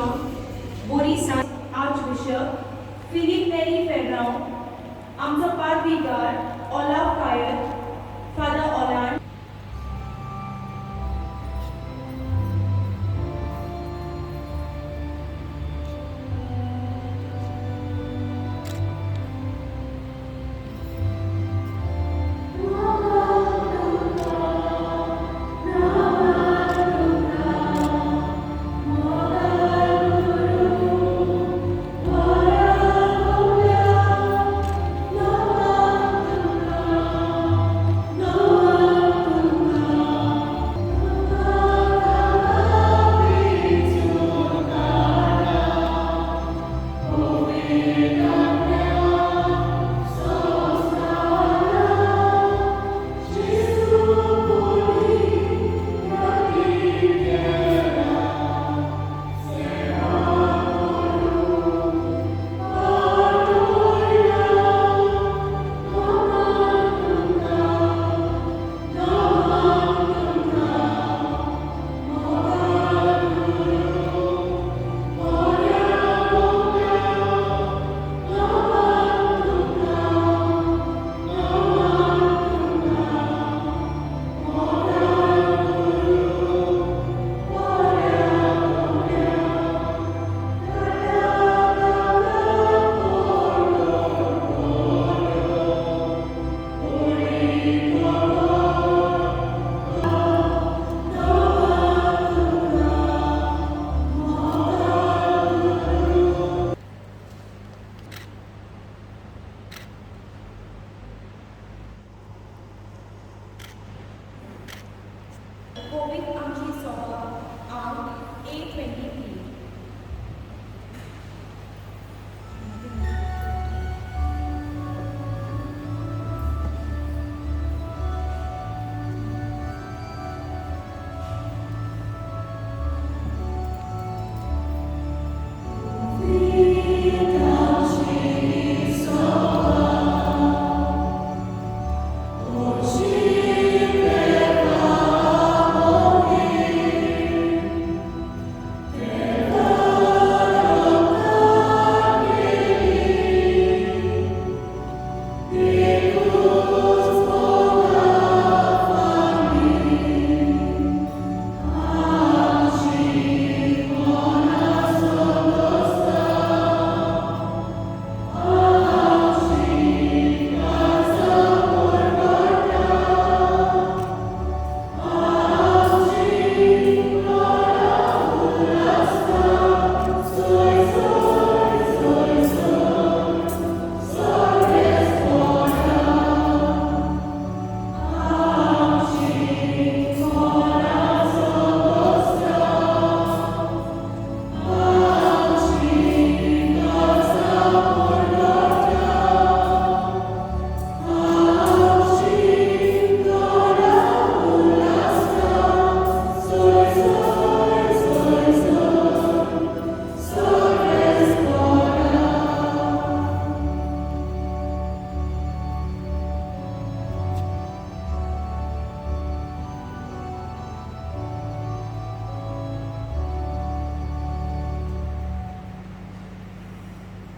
John, Boris archbishop, Philip Neri Ferrao, आमचो पादविगार Olav कायर, father Hollande. कोवीत आमची सभा आंक 823.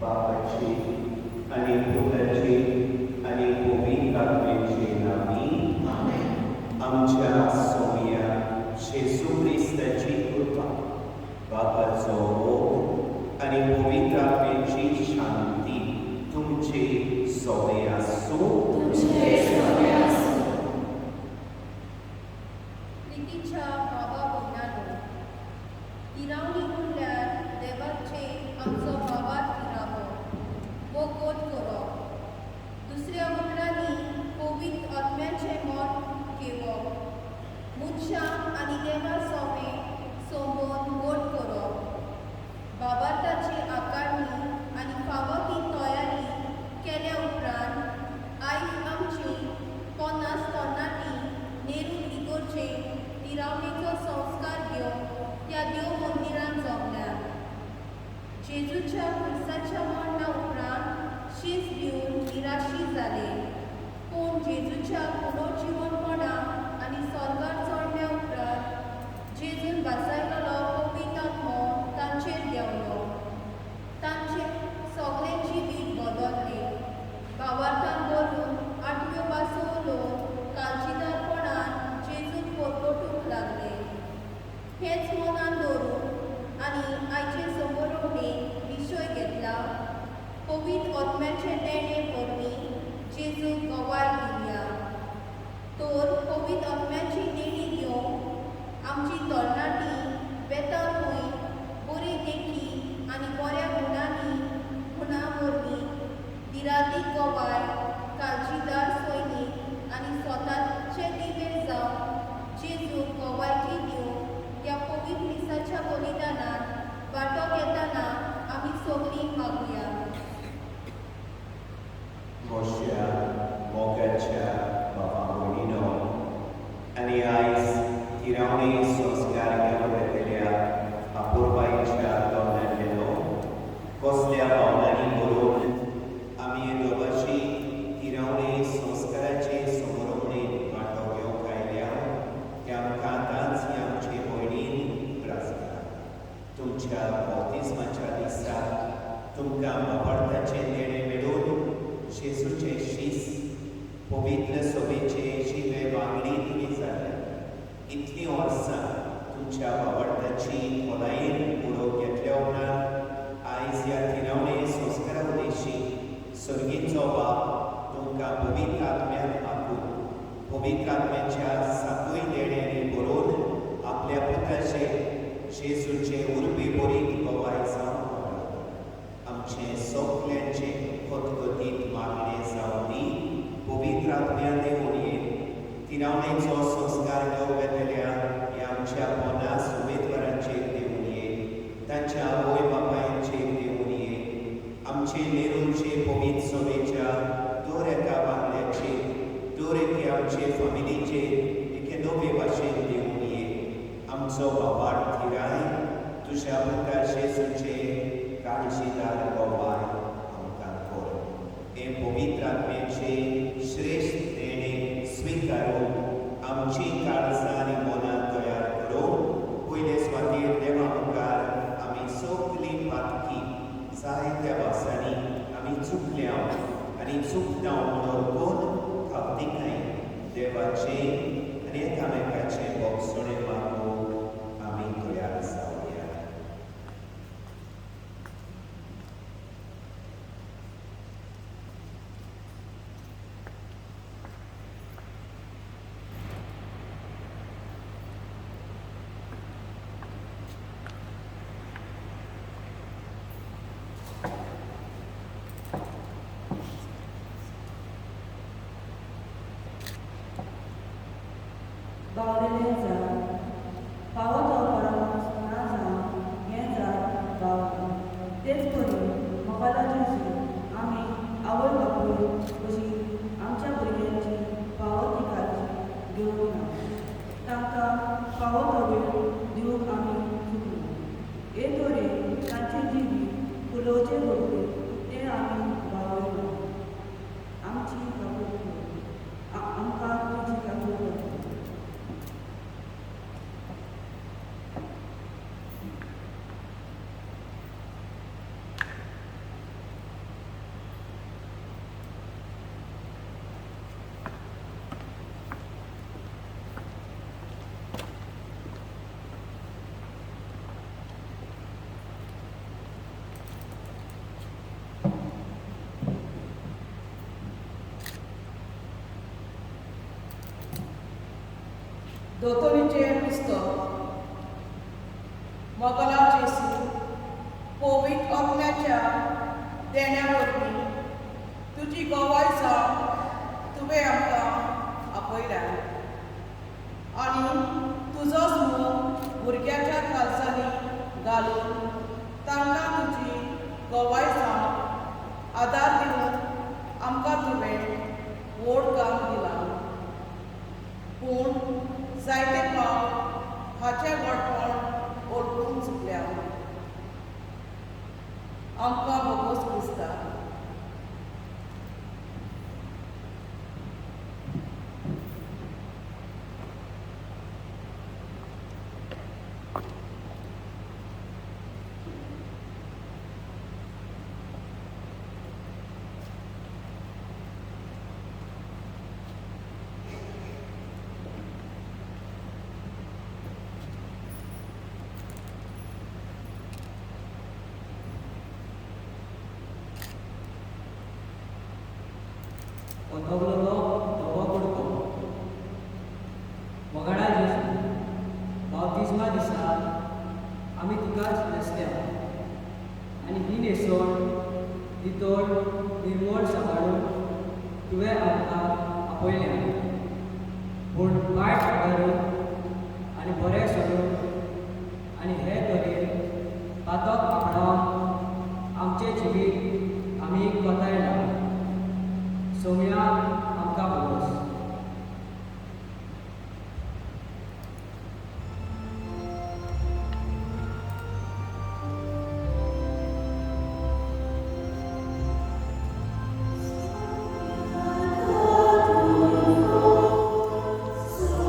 बापाची आनी पुताची आनी पवित्र आत्म्याचे नांवी. आमच्या सोम्या जेजू क्रिस्ताची कृपा, बापाचो मोग आनी पवित्र आत्म्याची शांती तुमचे सगळे आसूं. प्रितीच्या बाबा भयणानो, तिरावणी म्हणल्यार देवाचे आमचो बाबा तिरावो वो गोद करप, दुसऱ्या उतरांनी पवित्र आत्म्याचें मत घेवप, मनशां आनी देवा सोमे सोंबोन गोड करप. बाबार्थाची आकारणी आनी फावो ती तयारी केल्या उपरांत आयज आमची 50 तरणाटीं नेरूल इगोर्जे तिरावणेचो संस्कार घेवन त्या देव मंदिरांत जमल्यात. जेजूच्या खुर्साच्या मरणा उपरांत शीस दिवन निराशी जाले, पूण जेजूच्या पुनर्जिवनपणा आनी स्वर्गार चडल्या उपरांत जेजून वासायलेलो पवित्र आत्मो तांचेर देंवलो. बाप्तिस्माच्या दिसा तुमकां बाबार्थाचें देणें मेळून जेजूचे शीस पवित्र सभेचे जिवे वांगडी तुमी जाले. इतलीं वर्सां तुमच्या बाबार्थाची खोलायेन उलोवप घेतल्या उपरांत आयज ह्या थिरावणे संस्कारा उदेशी सर्गीचो बाप तुमकां पवित्र आत्म्यान आपून पवित्र आत्म्याच्या सातूय देण्यांनी बरोवन आपल्या पुताचे जेजूचे उर्बे बरीत गवाय जावन वावरता. आमचें सगल्यांचें खतखतीत मागणें जावं दी पवित्र आत्म्यान देवून येवन तिरावणेचो संस्कार घेवंक येतल्या ह्या आमच्या 50 उमेदवारांचेर देवून ये, तांच्या आवय बापायांचेर देवून ये, आमचे नेरूलचे पवित्र सभेच्या दर एका वांगड्याचेर, दर एके आमचे फामिलीचेर एके नवे भाशेन देवून ये. आमचो बाबार थिराय तुज्या पुता जेजूचे काळजीदार गवाय आमकां कर. हे पवित्र आत्म्याचे श्रेश्ठ देणें स्विकारून आमची काळजां आनी मनां तयार करून पयले सुवातेर देवा मुखार आमी सगलीं पातकी जायत्या भासांनी आमी चुकल्या आनी चुकता म्हणून कोण खावतिकाय देवाचें आनी एकामेकाचें भोगसणें मागूंक आमी तयार जावया. बावलेलें जाप फावो तो परामर्श ना जावन हें जाप बावलें. तेच परी मोगाला जेजू आमी आवय बापूय कशी आमच्या भुरग्यांची फावो ती काळजी घेवंक ना, तांकां फावो तो वेळ दिवंक आमी चुकलो. हे तरेन तांचें जिवीत फुलोवचे बदले तें आमी बावयलां. आमची काकूट कर, आमकां तुजी काकूट कर. दोतोनीचें पुस्तक मोगला जेसू पवित्र आत्म्याच्या देण्या वरवीं तुजी गवाय जावन तुवें आमकां आपयल्या आनी तुजोच मोग भुरग्याच्या काळजांनी घालून तांकां तुजी गवाय जावन आदार दिवन आमकां तुवें व्हड काम दिलां. पूण जायते फावट हाचें व्हडपण वळखूंक चुकल्या. आमकां भोगोस दिसता. ओतोगलो धवो कुडको. मोगाळा जेजू, बाप्तिस्मा दिसा आमी तुकाच न्हेसल्या आनी ही न्हेसवण नितळ निर्मळ सांबाळून तुवें आमकां आपयल्या. पूण वायट आदारून आनी बरें सोडून आनी हे तरेन पातक आपणावन आमचें जिवीत आमी कोतायलां. सोम्या आमकां भोगोस. So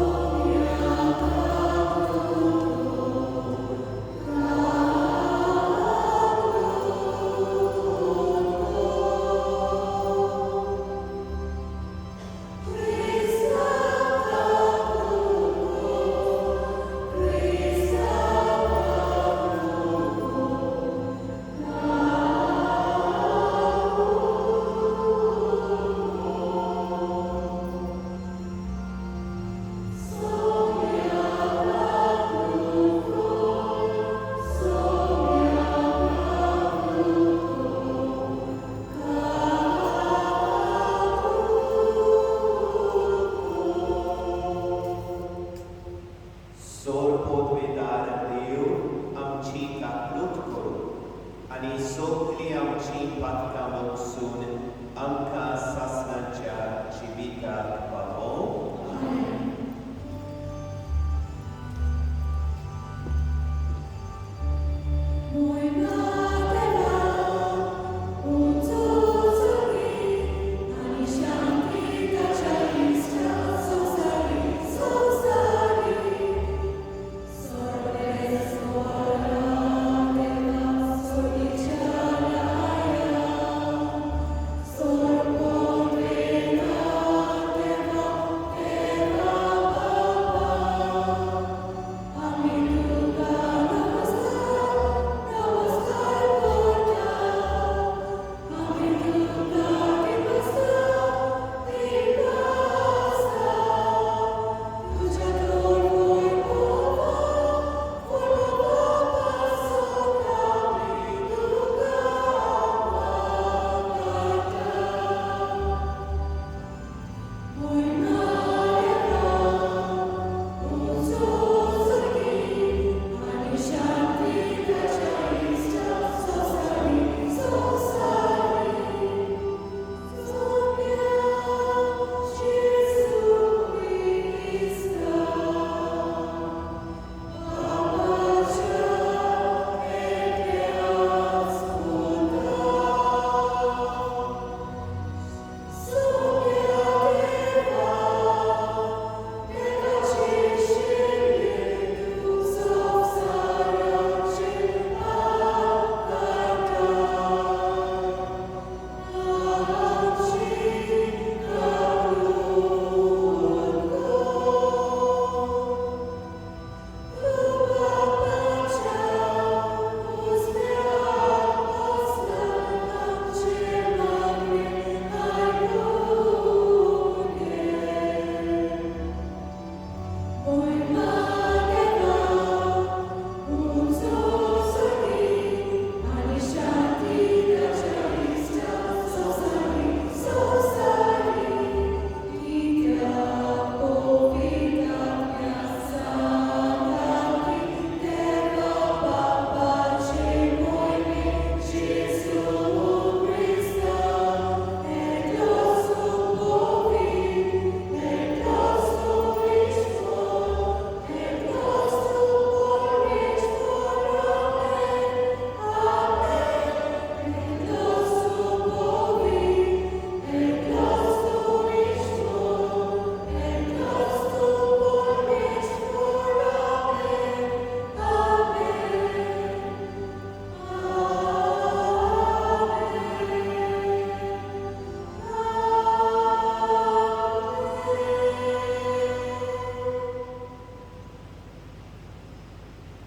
आनी सगळीं आमचीं पातकां मोगसून आमकां सासणाच्या जिविताक पावोवं.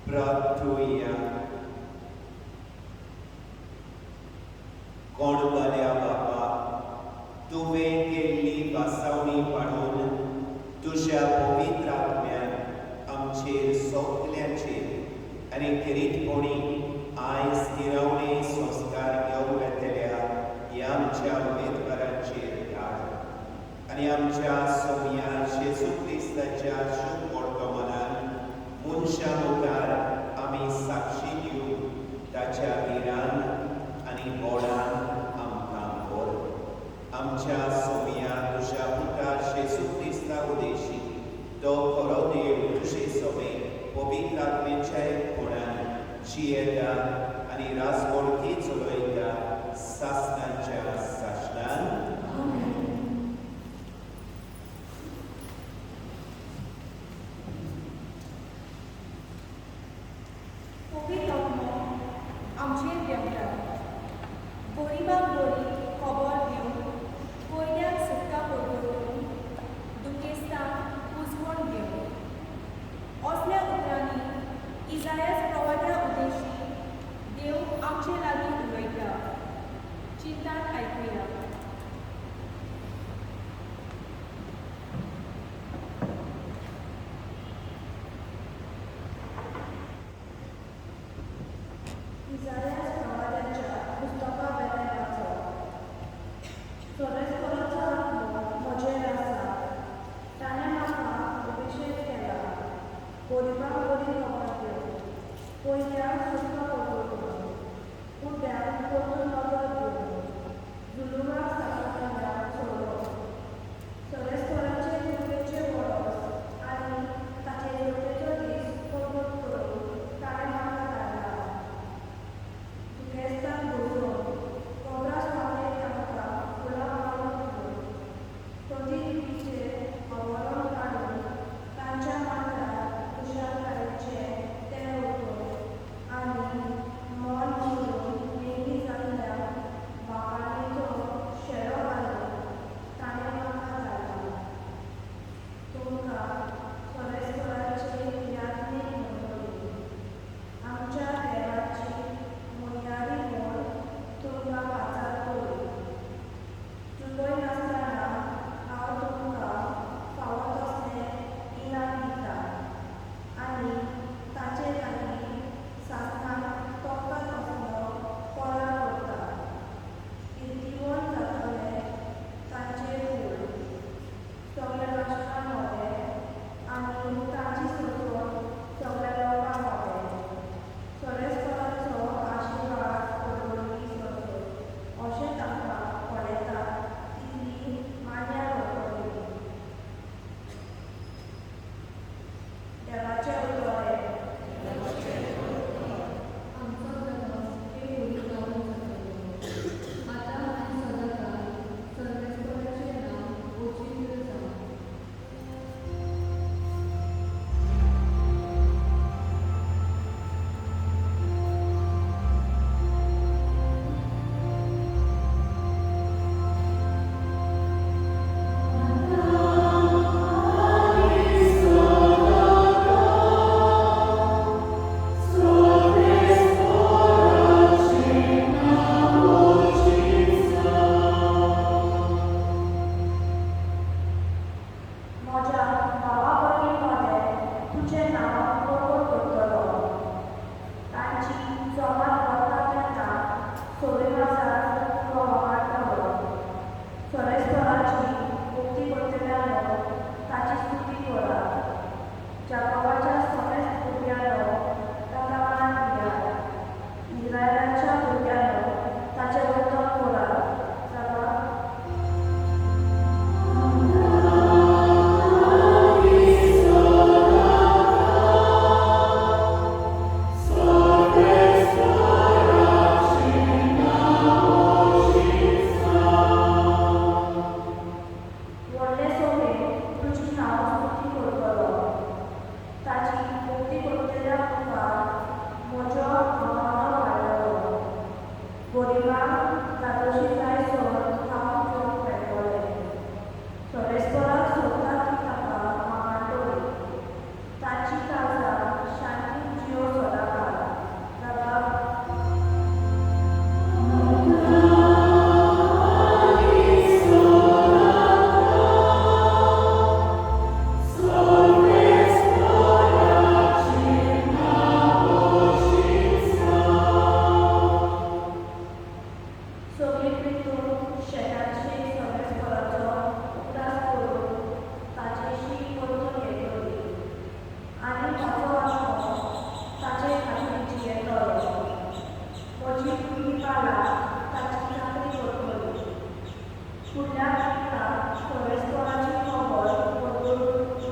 प्रार्थुया. कोण बऱ्या बापा, तुवें केल्ली वासावणी पाडून तुज्या पवित्र आत्म्यान आमचेर सगल्यांचेर आनी खेरीतपणी आयज तिरावणे संस्कार घेवंक वेतल्या ह्या आमच्या उमेदवारांचेर धाड आनी आमच्या सोम्या जेजू क्रिस्ताच्या शुभ वर्तमानान मनशां मुखार आमी साक्षी दिवन ताच्या धिरान आनी गोडान आमकां व्हर. आमच्या सोम्या तुज्या पुता जेजू क्रिस्ता उदेशी तो खरो देव तुजे सोमे पवित्र आत्म्याच्या एकपणान जियेता आनी राजवडकी चलयता सासणाच्या सासणान. आमचेर देंवता गरिबाक बरी खबर दिवन कोयद्याक सुटका परतून दुखेस्ताक उजवण दिवन असल्या उतरांनी इजायास प्रवाद्या उद्देशी देव आमचे लागीं उलयता. चिंतान आयकुया. इजायास प्रवाद्याच्या पुस्तका वेल्यान वाचप. निकाला ताची चाकरी करतली. फुडल्या वर्सा सोरेस्तोराची खबर परगटतली.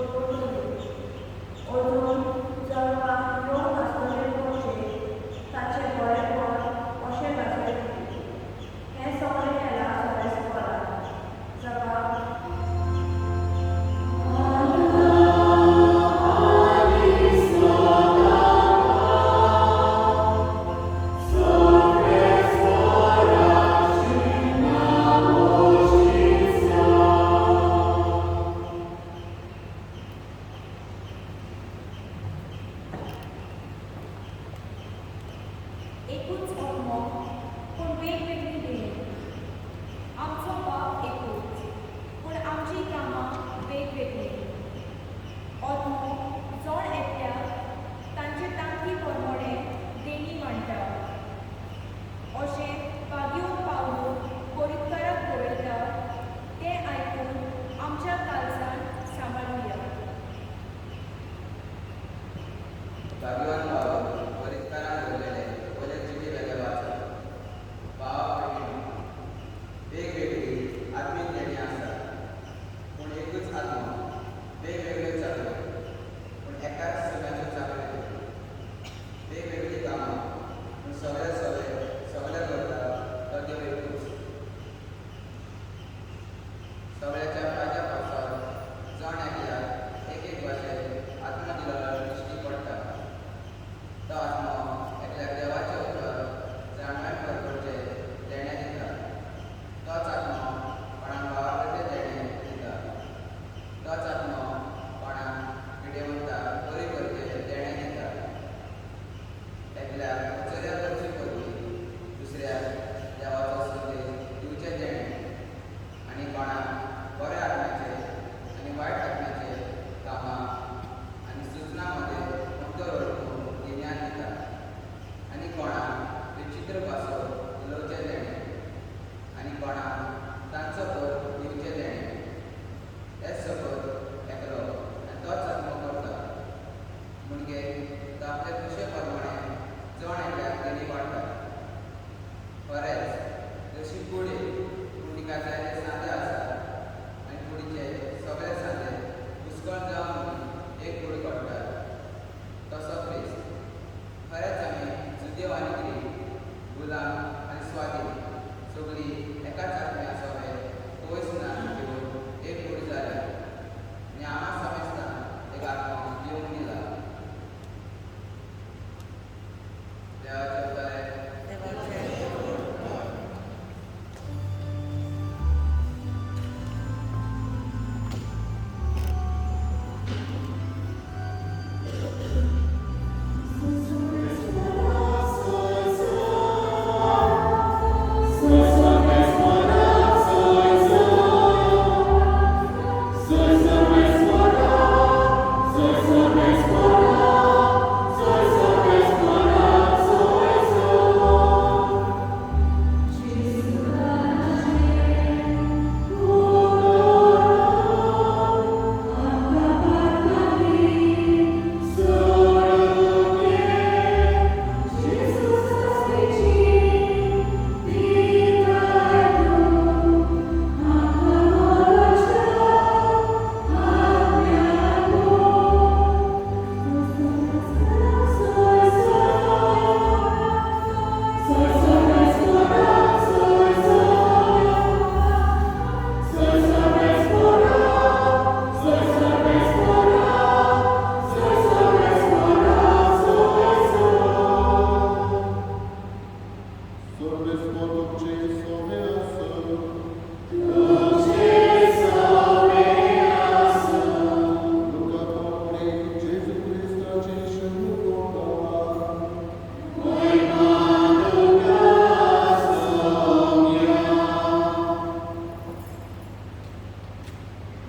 अजून जल्माक येवंक आसतलें करचें ताचें बरेपण अशें गाजयतली. हें सगळें केलां सोरेस्तोरान. जबाब. एकूच आत्मो पूण वेगवेगळीं देणी. आमचो बाप एकूच पूण आमचीं कामां वेगवेगळीं. आत्मो जण एकल्याक तांचे तांकी प्रमाणें देणी मांडटा. अशें भागीवन पावलू कोरिंतकारांक बरयता तें आयकून आमच्या काळजान सांबाळुया. भाग्यवान पावल कोरिंतकारांक बरयलेले पयले चिटी वेलें वाचप. भावा भयणींनो, वेगवेगळीं आत्मीक देणीं आसात, पूण एकूच आत्मो. वेगवेगळ्यो चाकऱ्यो, पूण एकाच सोम्याच्यो चाकऱ्यो. वेगवेगळीं कामां, पूण सगळे सगळे सगळे करता तो देव एकूच. सगळ्याच्या पाज्या पासार जण एकल्याक एक एक भाशेन आत्मो दिलेलो दिश्टी पडटा. तो आत्मो एकल्याक देवाचें उतर जाणवाय परगटचें देणें दिता. तोच आत्मो कोणाक भावार्थाचें देणें दिता. तोच आत्मो कोणाक पिडेवंताक बरी करचें देणें दिता. एकल्याक उचर्या करची परबी, दुसऱ्याक देवाचो संदेश दिवचें देणें, आनी कोणाक बऱ्या आत्म्याचें आनी वायट आत्म्याचें कामां आनी सुचना मदें अंतर वळखूंक गिन्यान दिता, आनी कोणाक विचित्र भासो उलोवचें देणें, आनी कोणाक तांचो अर्थ दिवचें देणें. हें सगळें एकलो आनी तोच आत्मो करता. म्हणजे तो आपले खुशे प्रमाणें जण एकल्याक देणी वांट्टा. खरेंच, जशी कूड एक, पूण तिका जायते सांदे आसात, आनी कुडीचे सगळे सांदे पुस्कळ जावन एक कूड घडटात, तसो क्रिस्त. खरेंच, आमी जुदेव आनी ग्रीक, गुलाम आनी स्वाधीन, सगळीं एकाच आत्म्या सवें पयस स्नान घेवन एक कूड जाल्या, आनी आमा समेस्तांक एक आत्मो दिवंक दिला. देवाचें बरें.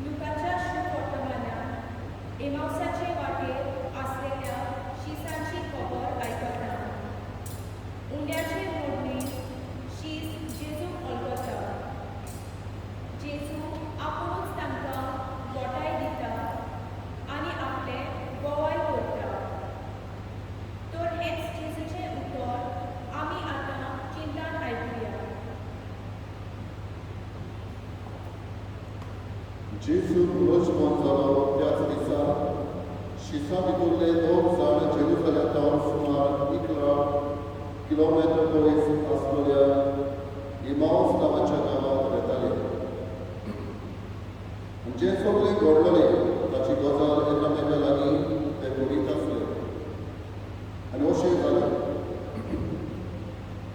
लुकाच्या शुभवर्तमानान एमावसाचे वाटेर आसलेल्या शिसांची खबर आयकता. उंड्याचे मोडणेंत शीस जेजू पुनर्जन्म जालो त्याच दिसा शिसा भितरले दोग जाण जेरुजलेमांत सुमार 11 किलोमिटर पयस आसलेल्या इमाउस नांवाच्या गांवांत वेताले. जें सगळें घडलें ताची गजाल एकामेका लागीं ते करीत आसले आनी अशें जालें.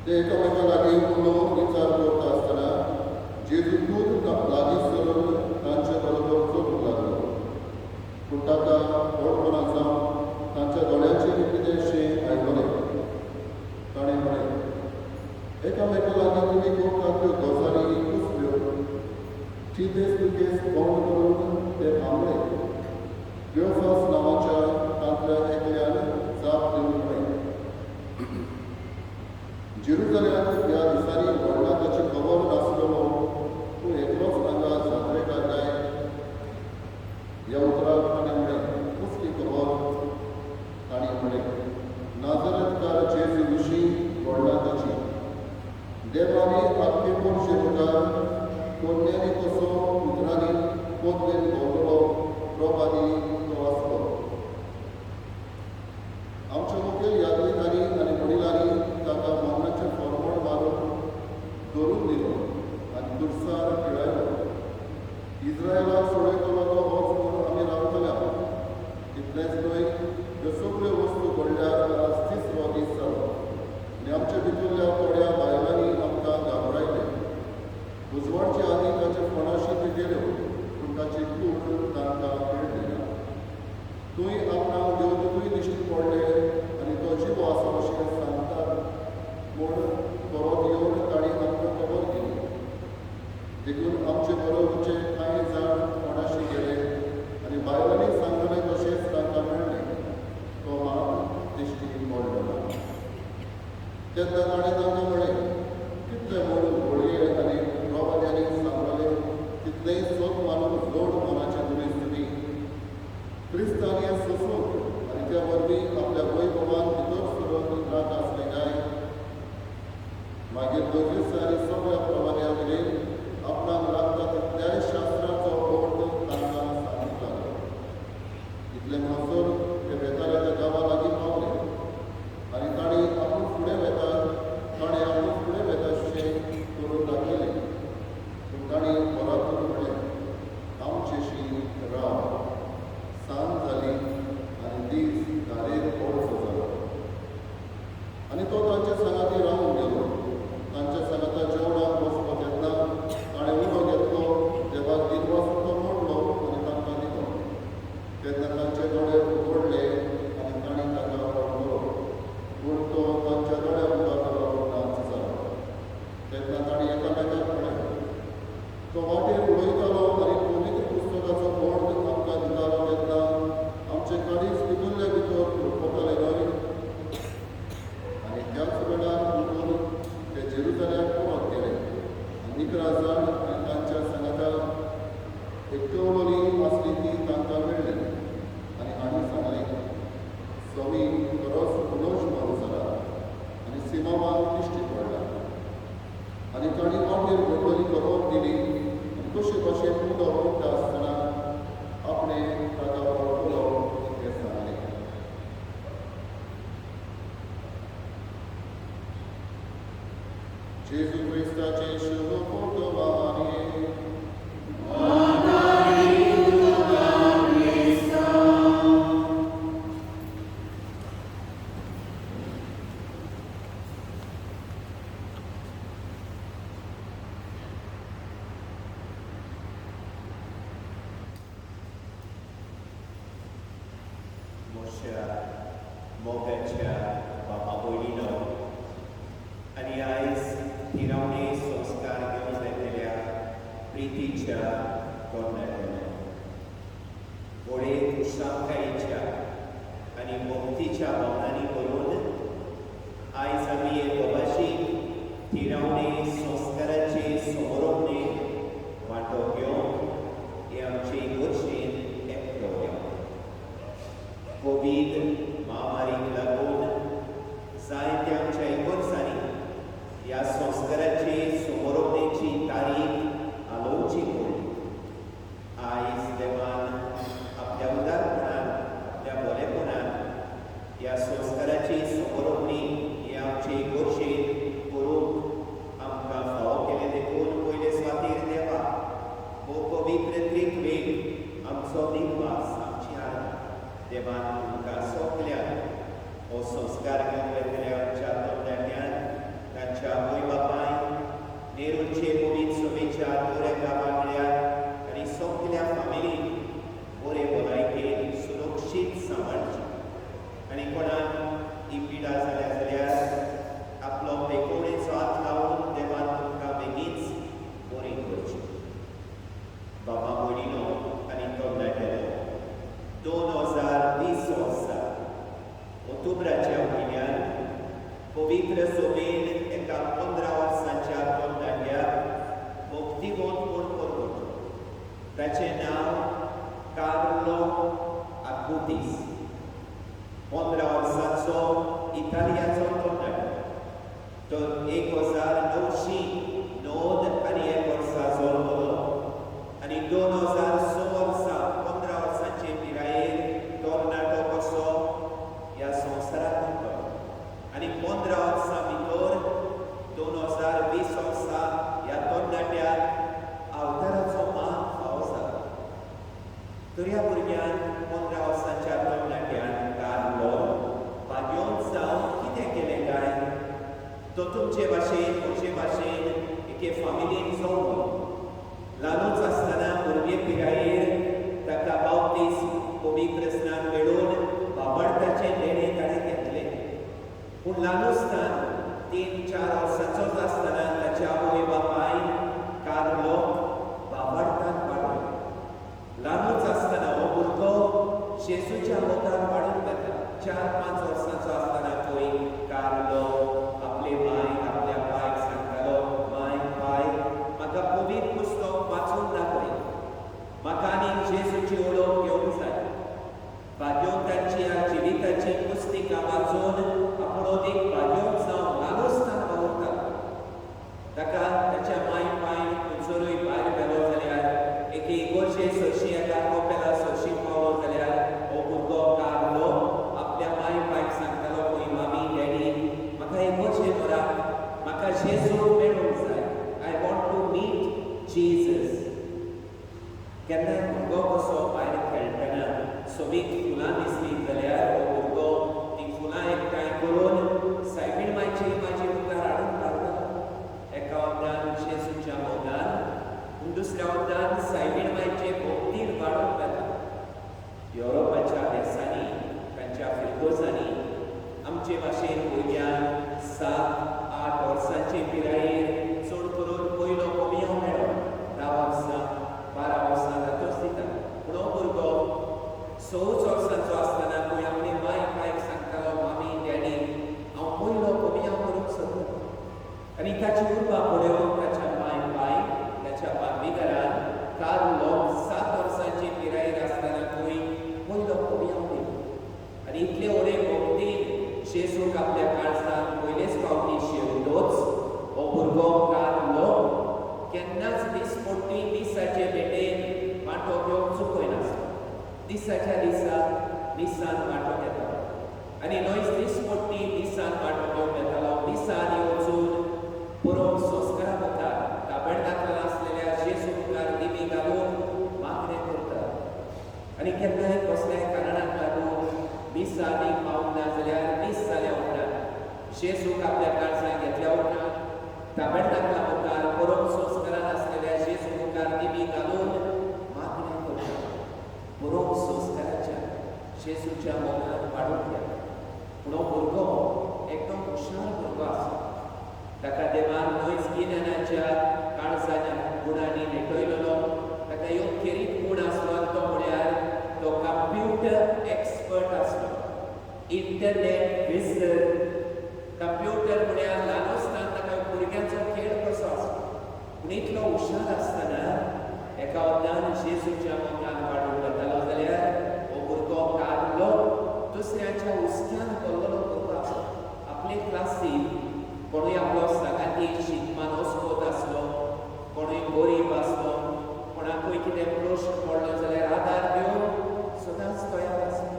ते एकामेका लागीं उलोवन विचार करता आसतना जेजू खूब लागीं सरून तांचे बरोबर चलूंक लागलो. पूण ताका व्हडपणा जावन तांच्या दोळ्यांचेर कितेंशें आयकलें. ताणें म्हळें, एकामेका लागीं तुमी करतात त्यो गजाली कसल्यो? चिंतेस तुकेस तोंड करून ते थांबले. क्लियोफास नांवाच्या तांतल्या एकल्यान जाप दिवन म्हळें, जेरुजलेमांत ह्या दिसांनी घडला ताची खबर नासलेलो तूं एकलोच हांगा जात्रेकार काय? ह्या उतराक ताणें म्हळें, कसली खबर? ताणें म्हळें, नाजरेतकार जेजू विशीं घडला ताची. देवानी आख्खे पोरशे मुखार कोन्यांनी कसो उतरांनी पोतलेन भरलेलो प्रभादी तो आसलो. आमच्या मुखेल यादविकांनी आनी वडिलांनी ताका मरणाचें फॉर्मोड मारून धरून दिलो आनी दुरसार खेळायलो. इस्रायलाक सोडयतलो तो होच म्हूण आमी रावतले. इतलेंच न्हय, ह्यो सगळ्यो वस्तू घडल्यार आज तिसरो दीस जालो आनी आमच्या भितरल्या थोड्या बायलांनी आमकां घाबरायलें. उजवाडचे आदी ताचे फोणाशी त्यो गेल्यो, पूण ताची कूड तांकां मेळ्ळी ना. थंय आपणाक देवदूतूय दिश्टी पडले आनी तो जिवो आसा अशें सांगतात म्हूण परत येवन तांणी आमकां खबर दिली. देखून आमचे बरोबरचे कांय जाण कोणाशी गेले आनी बायलांनी सांगलें तशेंच तांकां मेळ्ळें. तो मात दिश्टी पडलो ना. तेन्ना ताणें तांकां म्हळें, कितले म्हूण घोडये आनी प्रवाद्यांनी सांगलें तितलेंय सत मानूंक जोड मनाचें दुयेंस तुमी. क्रिस्तांनी सोसूंक आनी त्या वरवीं आपल्या वैभवान भितर सरून नाका आसलें काय? मागीर मोझीस आनी सगळ्या प्रवाद्यां मेरेन आपणाक लागता तितल्याय शास्त्राचो अर्थ तांकां सांगूंक लागलो. इतलें म्हणसर ते बेताऱ्याच्या गांवा लागीं पावले आनी तांणी आपूण फुडें वेताशें करून दाखयलें. पूण तांणी परतून म्हळें, आमचेशी राव, सांज जाली आनी दीस धारेर ओडचो जालो. आनी तो तांच्या सांगाती रावूंक गेलो. तांच्या सांगाता जेवणाक बसलो तेन्ना ताणें उलो घेतलो, देवाक दिनवासून तो मोडलो आनी तांकां दिलो. तेन्ना तांचे दोळे उगडले आनी तांणी ताका वळखलो, पूण तो तांच्या दोळ्या मुखार नाच जालो. तेन्ना तांणी एकामेकाक म्हळें, तो वाटेर उलयतालो आनी पवित्र पुस्तकाचो अर्थ आमकां दितालो तेन्ना आमचे काळीज भितरले भितर हुलपतालें न्हय? आनी त्याच वेळार उठून ते जेरुजलेमाक परत गेले आनी 11 जाण आनी तांच्या सांगाता एकटवली आसली ती तांकां मेळ्ळी आनी हांणी सांगलें, स्वामी खरोच पुनर्जन्म जाला आनी सिमावाक दिश्टी पडला. आनी तांणी वाटेर घडलेली खबर दिली आनी कशे भाशेन उदक पडटा आसतना आपणें ताका वळखलो तें सांगलें. जेजू क्रिस्ताचें शुभ वर्तमान. मोश्या मोगाच्या बाबा भयणीनो आनी आयज थिरावणे संस्कार घेवन येतल्या प्रितीच्या तरणाट्यांनो, व्हडे खुशालकायेच्या आनी भक्तीच्या भावनांनी भरून आयज आमी हे दोभाशीक थिरावणे संस्काराचे समारोपणेक वांटो घेवन हे आमचे इगर्जेन एकटो घेवन कोवीड महामारीक लागून जायत्या आमच्या इगर्जांनी ह्या संस्काराचे समारोपणेची तारीख आलोवची पडली. आयज तांच्या आवय बापाय नेरूलचे पवित्र सभेच्या दरेका वांगड्याक आनी सगल्या फामिलीक बरे भलायकेन सुरक्षीत सांबाळची आनी कोणाक ही पिडा जाल्या जाल्यार आपलो पेकोवणेचो हात लावन देवान तुमकां बेगीच बरी करची. बाबा भयणीनो आनी तरणाट्यानो, 2020 वर्सा ऑक्टोबराच्या म्हयन्यान पवित्र सभेन एका 15 वर्सांच्या तरणाट्याक भक्तिवंत म्हूण परगटलो. ताचें नांव कार्लो आकुतीस. 15 वर्सांचो इतालियाचो तरणाटो. तो 1991 वर्सा जल्मलो आनी 2006 वर्सा 15 वर्सांचे पिरायेर तरणाटो कसो ह्या संवसाराक उरलो आनी 15 वर्सां भितर 2020 वर्सा ह्या तरणाट्याक अवताराचो मान फावो जालो. तर ह्या भुरग्यान 15 वर्सांच्या तरणाट्यान कार्लो भाग्योन जावन कितें केलें काय? तो तुमचे भाशेन म्हजे भाशेन एके फामिलीन जल्मलो. ल्हानूच आसतना भुरगे पिरायेर ताका बावतीस पवित्र स्नान मेळून बाबडताचें देणें ताणें घेतलें. पूण ल्हान आसतना 3-4 वर्सांचोच आसतना ताच्या आवय बापायन कार्लो बाबडतान वाडयलो. ल्हानूच आसतना हो भुरगो जेजूच्या मोगान वाडून वता. 4-5 वर्सांचो आसतना थंय कार्लो आपले मायक आपल्या पायक सांगतालो, माय पाय म्हाका पवित्र पुस्तक वाचून दाखय, म्हाका आनी जेजूची वळख घेवंक जाय. भाग्यवंतांची जिविताची पुस्तिका वाचून आपूण अदीक भाग्यवंत जावन ल्हान आसतना वावुरतालो. ताका ताच्या माय पायन खंयसरूय भायर व्हेलो जाल्यार एके इगोर्जे सरशी एका कपेला सरशी पावलो जाल्यार हो भुरगो कार्लो आपल्या माय पायक सांगतालो, खंय मामी डॅडी म्हाका इगोर्जे व्हरात, म्हाका जेजू मेळूंक जाय, I want to meet Jesus. केन्नाय भुरगो कसो भायर खेळटना सोबीत फुलां दिसलीं जाल्यार हो भुरगो तीं फुलां एकठांय करून सायबीण मायचे म्हाजे मुखार हाडून घालतालो. एका वखदान जेजूच्या मोगान, पूण दुसऱ्या वखदान सायबीण मायचे भक्तीन वाडून वता. युरोपाच्या देसांनी तांच्या फिरगोजांनी आमचे भाशेन भुरग्यांक 7-8 वर्सांचे पिरायेर चड करून पयलो कोमियांव मेळो 10 वर्सां 12 वर्सां जातूच दिता. पूण हो भुरगो 6 वर्सांचो आसतना खंय आपले माय पायक सांगतालो, मामी डॅडी हांव पयलो कोमियांव करूंक सोदता. आनी ताची उर्बा पळोवन ताच्या माय पायक ताच्या बागवीकारान कार्लो 7 वर्सांचे पिरायेर आसतना खंय पयलो कोमियांव दिलो. आनी इतले व्हडे भक्तीन जेजूक आपल्या काळजान पयलेच फावटी शेवटोच हो भुरगो कार्लो केन्नाच दिसपट्टी मिसाचे भेटेन वांटो घेवंक चुकयनासलो. दिसाच्या दिसा मिसान वांटो घेतालो आनी न्हय दिसपट्टी मिसान वांटो घेवंक येतालो. मिसांनी वचून परम संस्कारा मुखार ताबेर्नाकलान आसलेल्या जेजू मुखार दिमी घालून मागणें करतालो. आनी केन्नाय कसल्याय कारणाक लागून मिसांनी पावूंक ना जाल्यार मीस जाल्या उपरांत जेजूक आपल्या काळजान घेतल्या उपरांत ताबेर्नाकला मुखार परम संस्कारान आसलेल्या जेजू मुखार दिमी घालून मागणें करतालो. परम संस्काराच्या जेजूच्या मोगान वाडून गेलो. पूण हो भुरगो एकदम हुशार भुरगो आसलो. ताका देवान न्हयच गिन्यानाच्या काळजाच्या गुणांनी भेटयलेलो, ताका एक खेरीत गूण आसलो आनी तो म्हळ्यार तो कंप्युटर एक्सपर्ट आसलो, इंटरनेट विझर्ड. कंप्युटर म्हळ्यार ल्हान आसतना ताका भुरग्यांचो खेळ कसो आसलो. पूण इतलो हुशार आसतना एका वखदान जेजूच्या मोगान वाडून वतालो जाल्यार हो भुरगो कार्लो दुसऱ्याच्या हुस्क्यान भरलेलो भुरगो आसलो. आपले क्लासीन कोणूय आपलो सांगाती शिकपान अस्कोत आसलो, कोणूय गरीब आसलो, कोणाकूय कितें प्रश्न पडलो जाल्यार आदार घेवन सदांच तयार आसलो.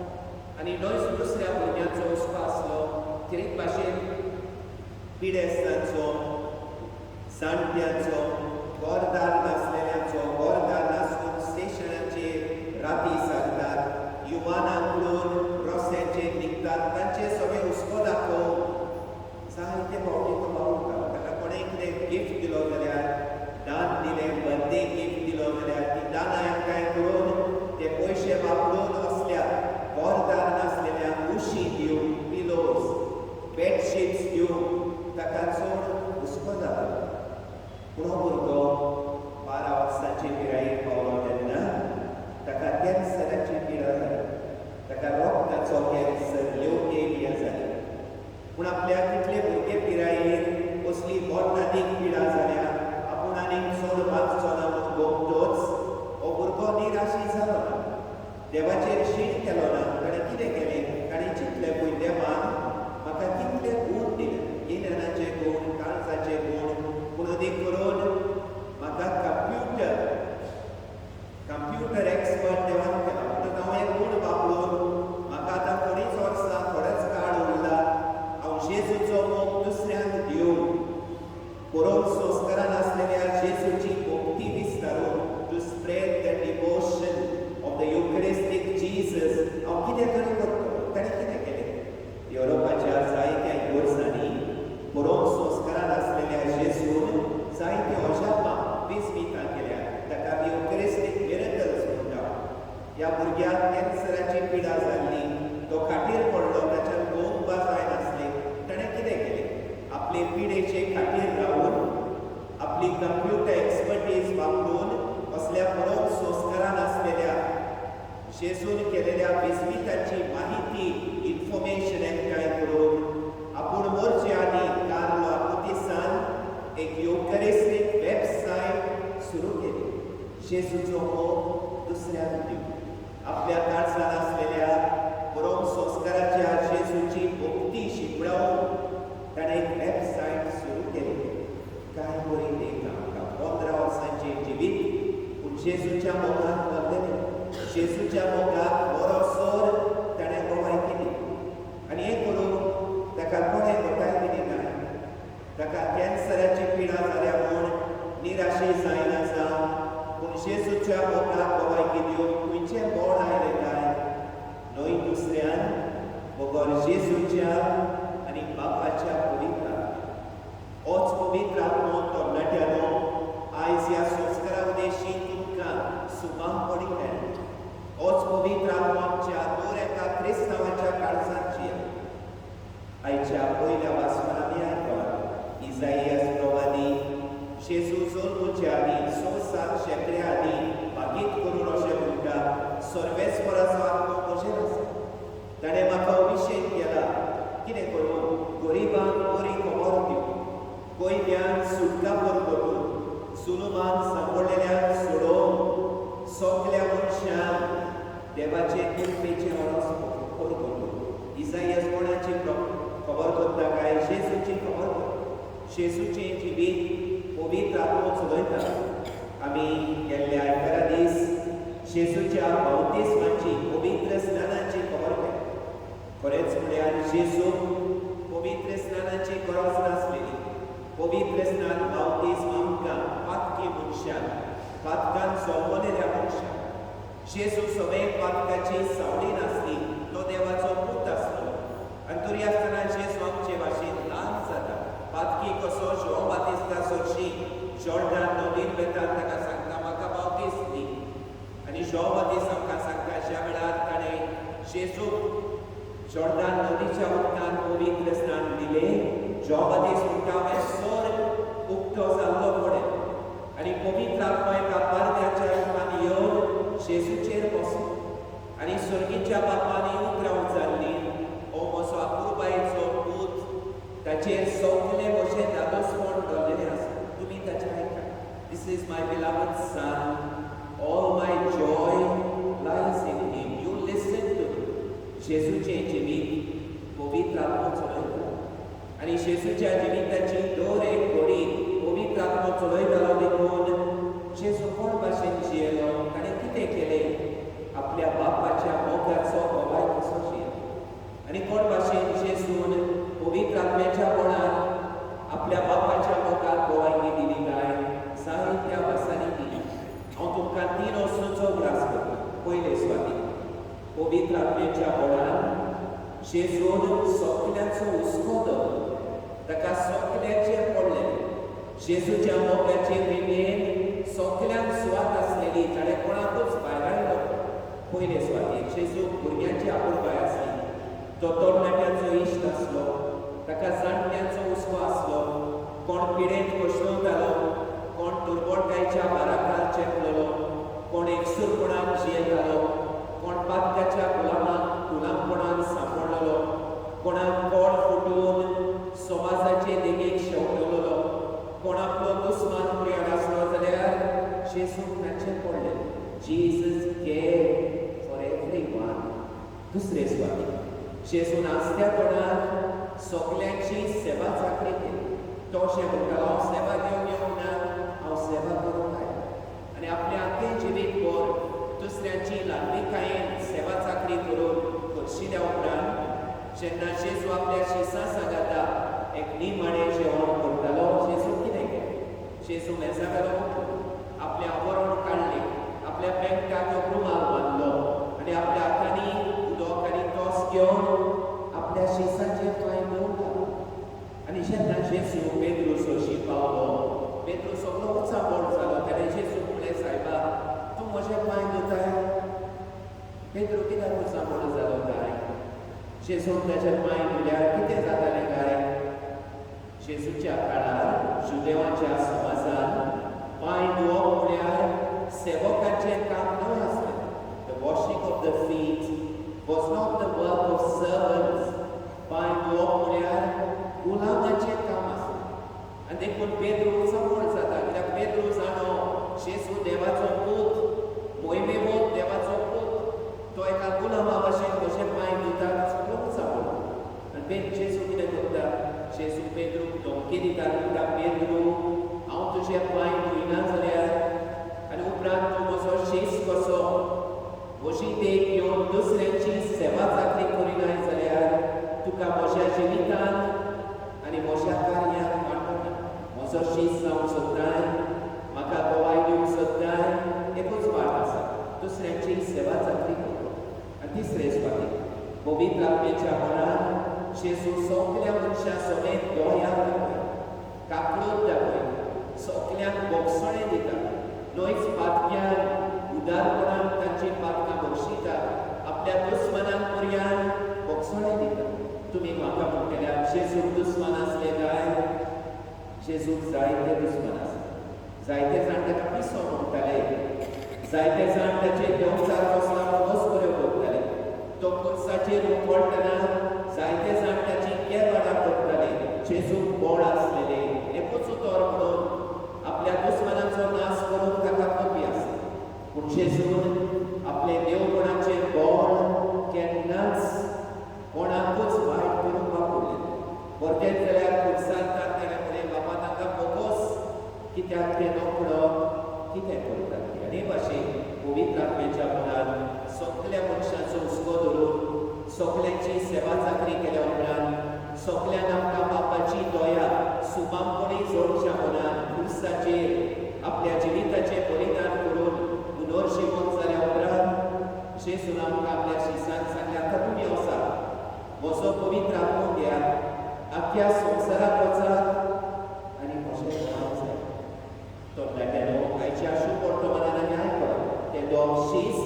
आनी न्हय दुसऱ्या भुरग्यांचो हुस्को आसलो, खेरीत भाशेन पिडेस्तांचो, जाणट्यांचो, घरदार नासलेल्यांचो, घरदार नासून स्टेशनाचेर राती सारतात, युवानाक उडोवन रस्त्याचेर न्हिदतात, तांचे सगळे हुस्को दाखोवन जायते फावटी तो वावुरता. अदीक पिडा जाल्या, आपूण आनीक चड वाचचो ना म्हूण गोमतोच हो भुरगो निराशी जालो ना, देवाचेर शीण केलो ना. ताणें कितें केलें? ताणें चिंतलें, पळय देवान म्हाका कितले गूण दिले, गिन्यानाचे गूण, काळजाचे गूण, पूण अदीक करून म्हाका कंप्युटर एक्सपर्ट देवान केला. म्हणटकच हांव हे गूण वापरून म्हाका आतां थोडींच वर्सां, थोडेच काळ उरला, हांव जेजूचो मोग दुसऱ्यांक दिवन परम संस्कारान आसलेल्या जेजूची भक्ती विस्तारून, to spread the devotion of the Eucharistic Jesus, हांव कितें तरी करतलो. ताणें कितें केलें? युरोपाच्या जायत्या इगर्जांनी परम संस्कारान आसलेल्या जेजून जायतीं अजापां विस्मितां केल्या. ताका आमी युकरिस्टीक मिरकल्स म्हणटा. ह्या भुरग्याक कॅन्सराची पिडा जाल्ली, तो खाटीर पडलो, ताच्यान गोमपा जायनासलें. ताणें कितें केलें? आपले पिडेचे खाटीर रावन आपली कंप्युटर एक्सपर्टीज वापरून असल्या परम संस्कारान आसलेल्या जेजून केलेल्या विस्मिताची माहिती, इन्फॉर्मेशन एकठांय करून आपूण मरचे आदीं कार्लो आकुतीसान एक युकरिस्टीक वेबसायट सुरू केली. जेजूचो मोग दुसऱ्यांक दिवन आपल्या काळजान आसलेल्या परम संस्काराच्या जेजूची भक्ती शिंपडावन ताणें एक वेबसायट सुरू केली. कांय बरी देख आमकां. 15 वर्सांचें जिवीत पूण जेजूच्या मोगान भरलेलें. जेजूच्या मोगाक बरोसर ताणें गवाय केली आनी हें करून ताका कोणें घटाय दिली काय? ताका कॅन्सराची पिडा जाल्या म्हूण निराशे जायना जावन, पूण जेजूच्या मोगाक गवायकी दिवन खंयचें बळ आयलें काय? न्हय दुसऱ्यान बगर जेजूच्या आनी बापाच्या पवित्र आत्म्यान. होच पवित्र आत्मो तरणाट्यांनो आयज ह्या संस्कारा उदेशी तुमकां सुमांक पडिल्ले. होच पवित्र आत्मो आमच्या दर एका क्रिस्तांवाच्या काळजांत जियेता. आयच्या पयल्या वाचनान आमी आयकलां, इजाइयास प्रवादी जेजू जल्मूचे आदीं 6-7 शेंकड्या आदीं भागीत करून अशें म्हणटा, सर्वेस्पराचो आत्मो म्हजेर आसा, ताणें म्हाका अभिशेक केला. कितें करून? गरिबांक बरी खबर दिवन, कैद्यांक सुटका परगटून, जुलुमान सांपडलेल्यांक सोडोवन, सगल्या मनशांक देवाचे कृपेचें ओरोस परगटून. इजाइयास कोणाची खबर करता काय? जेजूची खबर करता. जेजूचें जिवीत पवित्र आत्मो चलयता. आमी गेल्ल्या आयतारा दीस जेजूच्या बावतिस्माची, पवित्र स्नानाची खबर केली. खरेंच म्हळ्यार जेजूक पवित्र स्नानाची गरज नासलेली. पवित्र स्नान, बावतिस्म आमकां पातकी मनशांक, पातकान जल्मलेल्या मनशांक. जेजू सगळे पातकाची सावळी नासली, तो देवाचो पूत आसलो. आनी तरी आसतना जेजू आमचे भाशेन ल्हान जाता. पातकी कसो जोंव बातिस्ता सरशी जॉर्डन नदीन वेता, ताका सांगता म्हाका बावतीस दी. आनी जोंव बातिस्त आमकां सांगता, ज्या वेळार ताणें जेजूक जॉर्डन नदीच्या उदकान पवित्र स्नान दिलें, जोंव बातिस्त म्हणटा हांवें स्वर्ग उक्तो जाल्लो पळय आनी पवित्र आत्मो एका पारद्याच्या रुपान येवन जेजूचेर बसलो आनी स्वर्गीच्या बापान उतरां उचारलीं, हो म्हजो अपुरबायेचो पूत, ताचेर सगलें म्हजें धादोसपण दवरलेलें आसा, तुमी ताचें आयका. This is my beloved son, all my joy lies in him, you listen to him. जेजूचें जिवीत पवित्र आत्मो चलयता आनी जेजूच्या जिविताची दर एक घडी पवित्र आत्मो चलयतालो. देखून जेजू कोण भाशेन जियेलो, ताणें कितें केलें? आपल्या बापाच्या मोगाचो गवाय कसो जियेलो आनी कोण भाशेन जेजून पवित्र आत्म्याच्या बळान आपल्या बापाच्या मोगाक गवायकी दिली काय? जायत्या भासांनी दिली. हांव तुमकां 3 वस्तूंचो उगडास करता. पयले सुवातीर पवित्र आत्म्याच्या बळान जेजून सगल्यांचो हुस्को दवरलो, ताका सगल्यांचेर पडलें. जेजूच्या मोगाचे वेंगेन सगल्यांक सुवात आसलेली, ताणें कोणाकूच भायरायलो. पयले सुवातेर जेजूक भुरग्यांची आपुलकाय आसली, तो तरणाट्यांचो इश्ट आसलो, ताका जाणट्यांचो हुस्को आसलो. कोण पिडेंत कोसळटालो, कोण दुर्बळकायेच्या भाराखाल चेपलेलो, कोण एकसूरपणान जियेतालो, कोण पातकाच्या गुलामपणान सांपडलेलो, कोणाक कोण फुटून समाजाचे देगेक शेवटलेलो. कोण आपलो दुस्मान पर्यान आसलो जाल्यार जेजूक तांचें पडलें. Jesus care for everyone. दुसरे सुवातेर जेजून आसत्या कोणाक सगल्यांची सेवा चाकरी केली. तो अशें म्हणटालो, हांव सेवा घेवंक येवंक ना, हांव सेवा करूंक आयला. आनी आपलें आख्खें जिवीत भर दुसऱ्यांची ल्हानविकायेन सेवा चाकरी करून खर्शिल्या उपरांत जेन्ना जेजू आपल्या शिसां सांगाता एक निमाणें जेवण करतालो, जेजू कितें केलें? जेजू मेजा वेलो उठलो, आपलें आवरण काडलें, आपल्या पेंटाक रुमाल बांदलो आनी आपल्या हातांनी उदक आनी तोस घेवन आपल्या शिसांचेर पांय धुवंक लागलो. आनी जेन्ना जेजू पेद्रू सोशी पावलो, पेद्रू सगळो उचांबळ जालो. ताणें जेजूक म्हणलें, सायबा, तूं म्हजे पांय धुताय? पेद्रू कित्याक उचांबळ जालो काय? जेजून ताचे पांय धुल्यार कितें जातालें काय? जेजूच्या काळार जुदेवाच्या समाजान पांय धुवप म्हळ्यार सेवकांचें काम न्हय आसलें. The washing of the feet was not the work of servants. पांय धुवप म्हळ्यार गुलामाचें काम आसलें. आनी देखून पेद्रू उचांबळ जाता, कित्याक पेद्रू जाणो जेजू देवाचो पूत, मोहिमेवंत देवाचो पूत, तो एका गुलामा भाशेन म्हजे पांय धुता, सगळो उचांबळ. आनी जेजू कितें करता? जेजू पेद्रूक धमकी दिता, म्हणटा, पेद्रू, हांव तुजे पांय धुयना जाल्यार आनी उपरांत तूं म्हजो शीस कसो म्हजी देख घेवन दुसऱ्यांची सेवा चाकरी करिनाय जाल्यार तुका म्हज्या जिवितांत आनी म्हज्या कार्यांत वांटो ना. म्हजो शीस जावंक सोदताय, म्हाका गवाय दिवंक सोदताय, एकूच वाट आसा, दुसऱ्यांची सेवा चाकरी करप. आनी तिसरे सुवातेर पवित्र आत्म्याच्या मनान जेजू सगल्या मनशां समेत दया दाखय, काकळूत दाखय, सगल्यांक बोगसणें दिता. न्हयच पातक्यान उदारपणान तांची पातकां बक्षिता, आपल्या दुस्मानांक पर्यान बोगसणें दिता. तुमी म्हाका म्हणटल्या, जेजूक दुस्मान आसले काय? जेजूक जायते दुस्मान आसले. जायते जाण ताका पिसो म्हणटाले, जायते जाण ताचे देंवचार कसला मस्कऱ्यो करताले. तो खुर्साचेर उखळटना जायते जाण ताची केबाडां करताले. जेजूक बळ आसलेले एकूच उतर म्हणून आपल्या दुस्मानाचो नाश करूंक ताका कपी आसले. पूण जेजून आपले देवपणाचें बळ केन्नाच कोणाकूच वायट करूंक वापरलें. परतेंच जाल्यार खुर्सार ताणें म्हणलें, बाबा, तांकां बोगोस, कित्याक ते नकळो कितें करतात. आनी हे भाशेन पवित्र आत्म्याच्या मनान सगल्या मनशांचो हुस्को धरून सगल्यांची सेवा चाकरी केल्या उपरांत सगल्यांक आमकां बापाची दया सुमामपणी जोडच्या मनान खुर्साचेर आपल्या जिविताचें बलिदान करून पुनर्जिवन जाल्या उपरांत जेजून आमकां आपल्या शिसांक सांगलें, आतां तुमी वचात, म्हजो पवित्र आत्मो घेयात, आख्ख्या संवसाराक वचात आनी म्हजें नांव जाय. तरणाट्यांनो, आयच्या शुभ वर्तमानान आमी आयकलां, ते दोग शीस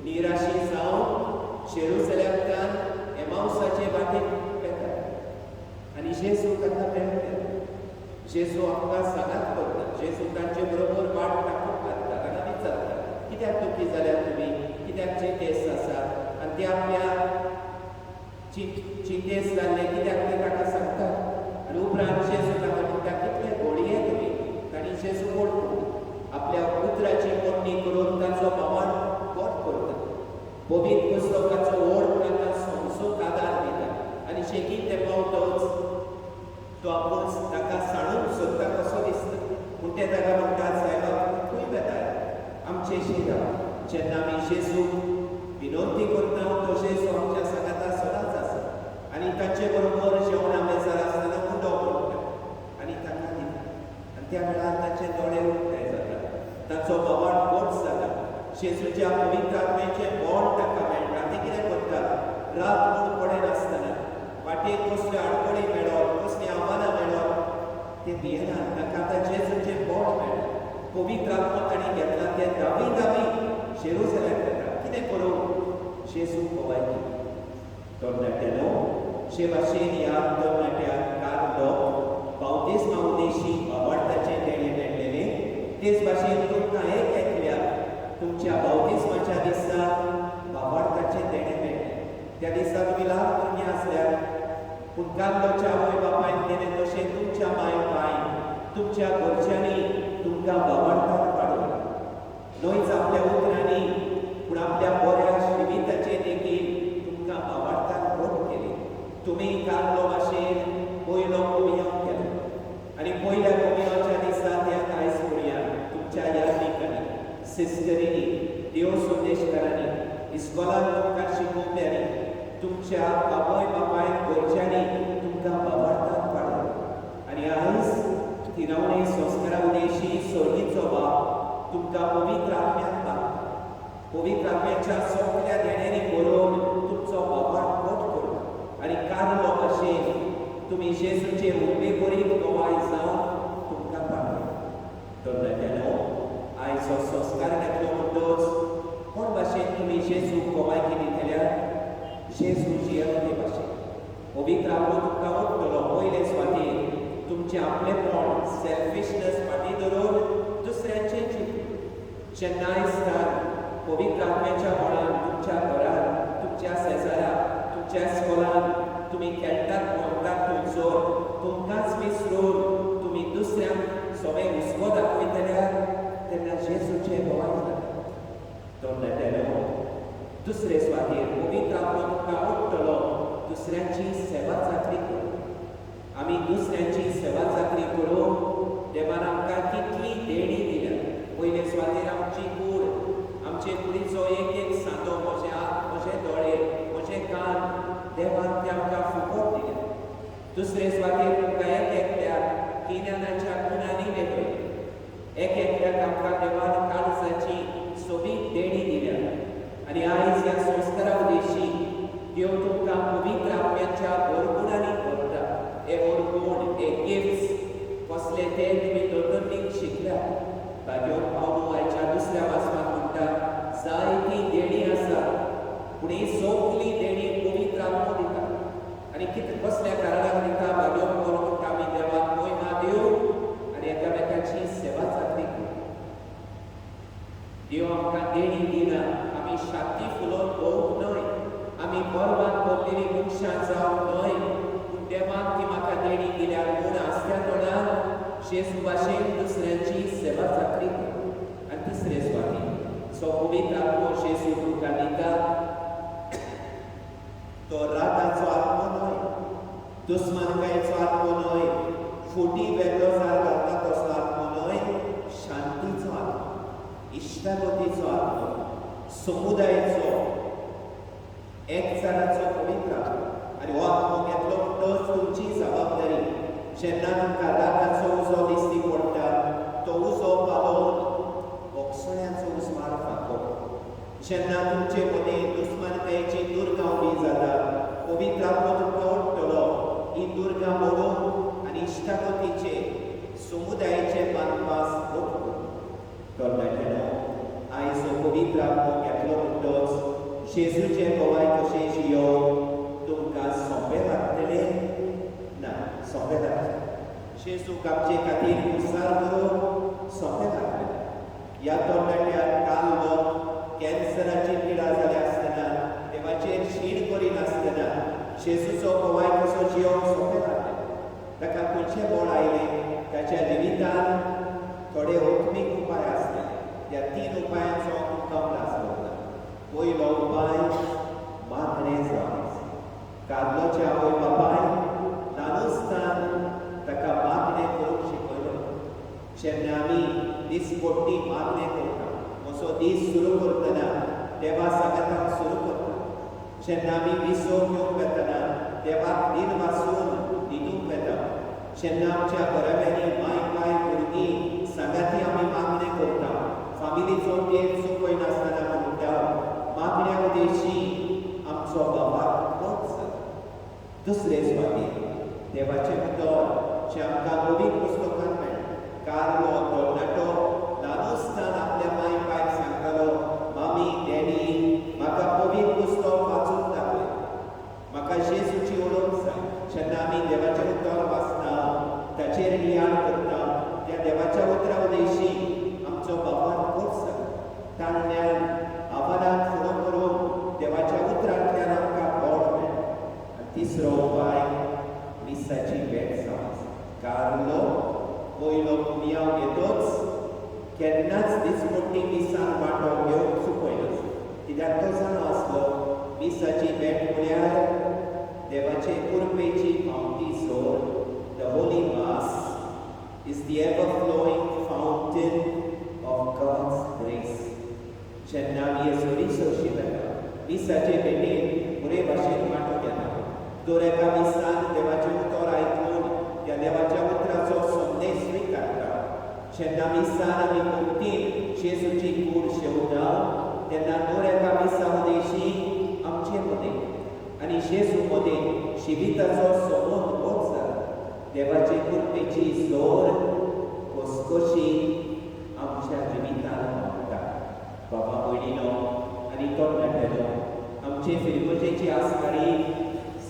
निराशी जावन जेरुसलेमांतल्यान एमावसाचे वाटेक वेतात आनी जेजू तांकां मेळटा. जेजू आमकां सांगात करता. जेजू तांचे बरोबर वाट दाखोवंक लागता, तांकां विचारता, कित्याक दुखी जाल्यार तुमी, कित्याक चिंतेस्त आसात? आनी ते आपल्या चिंतेस्त जाल्ले कित्याक ते ताका सांगतात. आनी उपरांत जेजू ताका म्हणटा, कितले घोडये तुमी. तांणी जेजू वळखून आपल्या उतराची मोडणी करून तांचो भावान गोट करता. पवित्र पुस्तकाचो ओड तांकां समजूंक आदार दिता. आनी शेगीत ते पावतच तो आपूण ताका सांडूंक सोदता कसो दिसता. पूण ते ताका म्हणटात, सायबा, तूं खंय वेताय? आमचे शेरा. जेन्ना आमी जेजूक विनंती करता, तो जेजू आमच्या सांगाता सदांच आसा. आनी तांचे बरोबर जेवणा मेजार आसतना उंडो पडटा आनी ताका दिता. आनी त्या वेळार तांचे दोळे उक्ते जाता, तांचो भावार्थ गोट जाता. जेजूच्या पवित्र आत्म्याचें बळ तांकां मेळटा. ते कितें करतात? रात म्हूण पडनासतना वाटेर कसल्यो आडखळी मेळत, कसलीं आव्हानां मेळत, ते भियेनात. तांकां आतां जेजूचें बळ मेळटा. पवित्र आत्मो तांणी घेतला, ते धावी धावी जेरुसलेमाक वता. कितें करूं? जेजू गवाय दिता. तरणाट्यांनो, जे भाशेन ह्या तरणाट्याक कारलो बावतिस्मा उद्देशी भावार्थाचें देणें मेळ्ळेलें, तेच भाशेन तुमकां एक एकल्याक तुमच्या बावतिस्माच्या दिसा भावार्थाचें देणें मेळ्ळें. त्या दिसा तुमी ल्हान भुरगीं आसल्यार, पूण कारलोच्या आवय बापायन केलें तशें तुमच्या माय बापायन तुमच्या घरच्यांनी तुमकां बाबार्थान वाडयला. न्हयच आपल्या उतरांनी पूण आपल्या बऱ्या जिविताचेर देखील तुमकां बाबार्थान घट केली. तुमी कारलो भाशेन पयलो कोमियांव केलो आनी पयल्या कोमियांवच्या दिसा त्या आयज करुया तुमच्या यादनिकांनी, सिस्टरींनी, देव संदेशकारांनी, इस्कॉलान तुमकां शिकोवप्यांनी, तुमच्या आवय बापायन घरच्यांनी तुमकां बाबार्थान वाडयला. आनी आयज थिरावणे संस्कारा उदेशी सर्गीचो बाप तुमकां पवित्र आत्म्यान बांदता. पवित्र आत्म्याच्या सगल्या देण्यांनी बरोवन तुमचो बाबार्थ घट करता आनी कारलो भाशेन तुमी जेजूचे उमेदवारीत गवाय जावन तुमकां पावयता. तरणाट्यांनो, आयज हो संस्कार घेतलो म्हणटच कोण भाशेन तुमी जेजूक गवायकी दितल्या? जेजू जियेलो ते भाशेन पवित्र आत्मो तुमकां उठतलो. पयले सुवातेर तुमचें आपलेपण, सेल्फिशनस फाटीं धरून दुसऱ्यांचें चिंतून. जेन्ना आयज पवित्र आत्म्याच्या बळान तुमच्या घरान, तुमच्या शेजारा, तुमच्या स्कॉलान तुमी खेळटात भोंवतात थंयसर तुमकांच विसरून तुमी दुसऱ्यांक सगळें हुस्को दाखयतल्या तेन्ना जेजूचें गवाय जाता. तरणाट्यांनो, दुसरे सुवातेर पवित्र आत्मो तुमकां उठतलो दुसऱ्यांची सेवा चाकरी करूंक. आमी दुसऱ्यांची सेवा चाकरी करूंक देवान आमकां कितली देणी दिल्या. पयले सुवातेर आमची कूड, आमचे कुडीचो एक एक सांदो, म्हजे हात, म्हजे दोळे, म्हजे कान, देवान ते आमकां फुकट दिल्या. दुसरे सुवातेर तुमकां एक एकल्याक गिन्यानाच्या गुणांनी वेगळे, एक एकल्याक आमकां देवान काळजाची सोबीत देणी दिल्या. आनी आयज ह्या संस्कारा उदेशी देव तुमकां पवित्र आत्म्याच्या वरगुणांनी भरता. हे वरगुण, हे गिफ्ट्स कसले ते तुमी दोतोन्नीक शिकल्यात. भाग्योन पावलो आयच्या दुसऱ्या वाचपाक म्हणटा, जायती देणी आसा पूण ही सगली देणी पवित्र आत्मो दिता. आनी कितें कसल्या कारणाक दिता? भाग्योन पावलो म्हणटा, आमी देवाक मोयमा दिवं आनी एकामेकांची सेवा चाकरी करूं. देव आमकां देणी दिना आमी शाती फुलोवन भोंवूंक न्हय, आमी बरवान भरलेली मनशां जावंक न्हय, पूण देवान ती म्हाका देणी दिल्या म्हूण आसत्या तोंडान जेजू भाशेन दुसऱ्यांची सेवा चाकरी करूं. आनी तिसरे सुवातेर जो पवित्र आत्मो जेजू तुमकां दिता तो रागाचो आत्मो न्हय, दुस्मानकायेचो आत्मो न्हय, फुटी वेगळोसार घालता तसलो आत्मो न्हय, शांतीचो आत्मो, इश्टागतीचो आत्मो, समुदायाचो, एकचाराचो पवित्र आत्मो. आनी हो आत्मो घेतलो म्हणटच तुमची जबाबदारी. जेन्ना तुमकां रागाचो उजो दिश्टी पडटा तो उजो पालोवन बोगसण्याचो उजवाड फांकोवप. जेन्ना तुमचे मदीं दुस्मानकायेची दुर्गां उबी जाता पवित्र आत्मो तुमकां उठतलो ही दुर्गां मोडून आनी इश्टागतीचे, समुदायाचे बांदपास घट करूं. तरणाट्यांनो, आयज हो पवित्र आत्मो घेतलो म्हणटच जेजूचे गवाय कशें जियोवप तुमकां सोंपें लागतलें ना? सोंपें लागचें. जेजूक आमचे खातीर कुसार करूंक सोंपें लागलें. ह्या तरणाट्याक काल कॅन्सराची पिडा जाल्या आसतना, देवाचेर शीण करिनासतना जेजूचो गवाय कसो जियोवंक सोंपें लागलें. ताका खंयचें बळ आयलें? ताच्या जिवितान थोडे आत्मीक उपाय आसले. ह्या तीन उपायांचो तुमकां उगडास दवरता. पयलो उपाय, मागणें जावप. कारलोच्या आवय बापायन ल्हान ताका मागणें करूंक शिकयलें. जेन्ना आमी दिसपट्टी मागणें करता, म्हजो दीस सुरू करतना देवा सांगाताक सुरू करता. जेन्ना आमी विसव घेवंक वेतना देवाक न्हीद वासून न्हिदूंक वेता. जेन्ना आमच्या घराब्यांनी माय पाय भुरगीं सांगाती आमी मागणें करता, फामिलीचो तेल चुकयनासतना म्हणटा, मागण्या उदेशी आमचो बाबाक घट जाता. दुसरे सुवातेर देवाचें उतर जें आमकां नवीन पुस्तकान मेळटा. कारलो तरणाटो ल्हान आसतना आपल्या माय पायक सांगतालो, मामी डॅडी म्हाका पवित्र पुस्तक वाचून दाखय, म्हाका जेजूची वळख जाय. जेन्ना आमी देवाचें उतर वाचता, ताचेर नियाळ करता, त्या देवाच्या उतरा उदेशी आमचो बाबाक घट जाता. ताणल्यान आव्हानाक फुडो करून देवाच्या उतरांतल्यान आमकां बळ मेळटा. आनी तिसरो उपाय, मिसाची भेट जावप. कारलो कोमुनियांव घेतोच केन्नाच दिसपट्टी मिसान वांटो घेवंक चुकयनासलो, कित्याक तो जाणो आसलो मिसाची भेट म्हळ्यार देवाचे कृपेची फावटी जोर. The Holy Mass is the ever flowing fountain of God's grace. जेन्ना आमी हे सरी सरशी जाता मिसाचे भेटेन बरे भाशेन वांटो घेता, दर एका मिसान देवाचें उतर आयकून त्या देवाच्या उतराचो संदेश स्विकारता. जेन्ना मिसान आमी भक्तीन जेजूची कूड शेवता तेन्ना दर एका मिसा उदेशी आमचे मदें आनी जेजू मदें जिविताचो संबंद घट जाता. देवाचे कृपेची जोर घसघशी आमच्या जिवितान व्हांवता. बाबा भयणीनो आनी तरणाट्यानो, आमचे फिरगोजेची आसणारी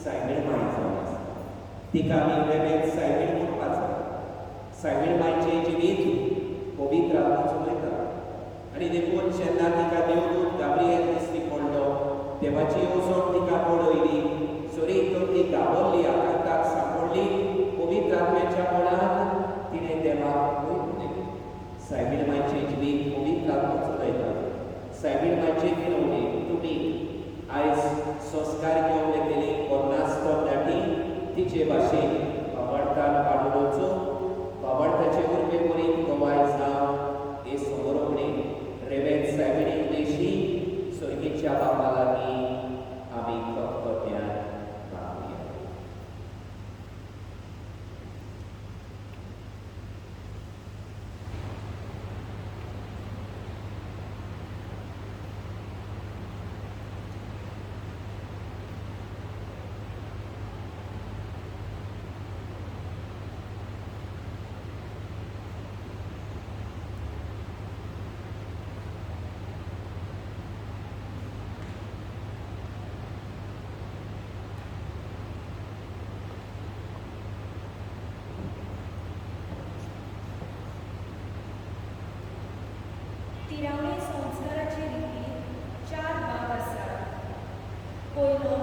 सायबीण माय जावन आसा, तिका आमी रेवेंत सायबीण म्हणपाक जाय. सायबीण मायचें जिवीत पवित्र आत्मो चलयता आनी देखून जेन्ना तिका देवदूत गाब्रिएल दिश्टी पडलो, देवाची येवजण तिका घडयली, सरी तर ती घाबरली, आकांताक सांपडली. पवित्र आत्म्याच्या बळान तिणें देवाक वयर. सायबीण मायचें जिवीत पवित्र आत्मो चलयता. सायबीण मायचे विनवणी तुमी आयज संस्कार घेवन घेतली पन्नास तरणाटी तिचे भाशेन बाबार्थान वाडून वचून बाबार्थाचे उर्बे बरी गवाय जावन हे समोरपणे रेवेंत सायबिणी उदेशी सर्गीच्या बाबा लागीं आमी खतखत्यान मागुया. तिरावणी संस्काराचे रितीन चार भाग आसात. पयलो,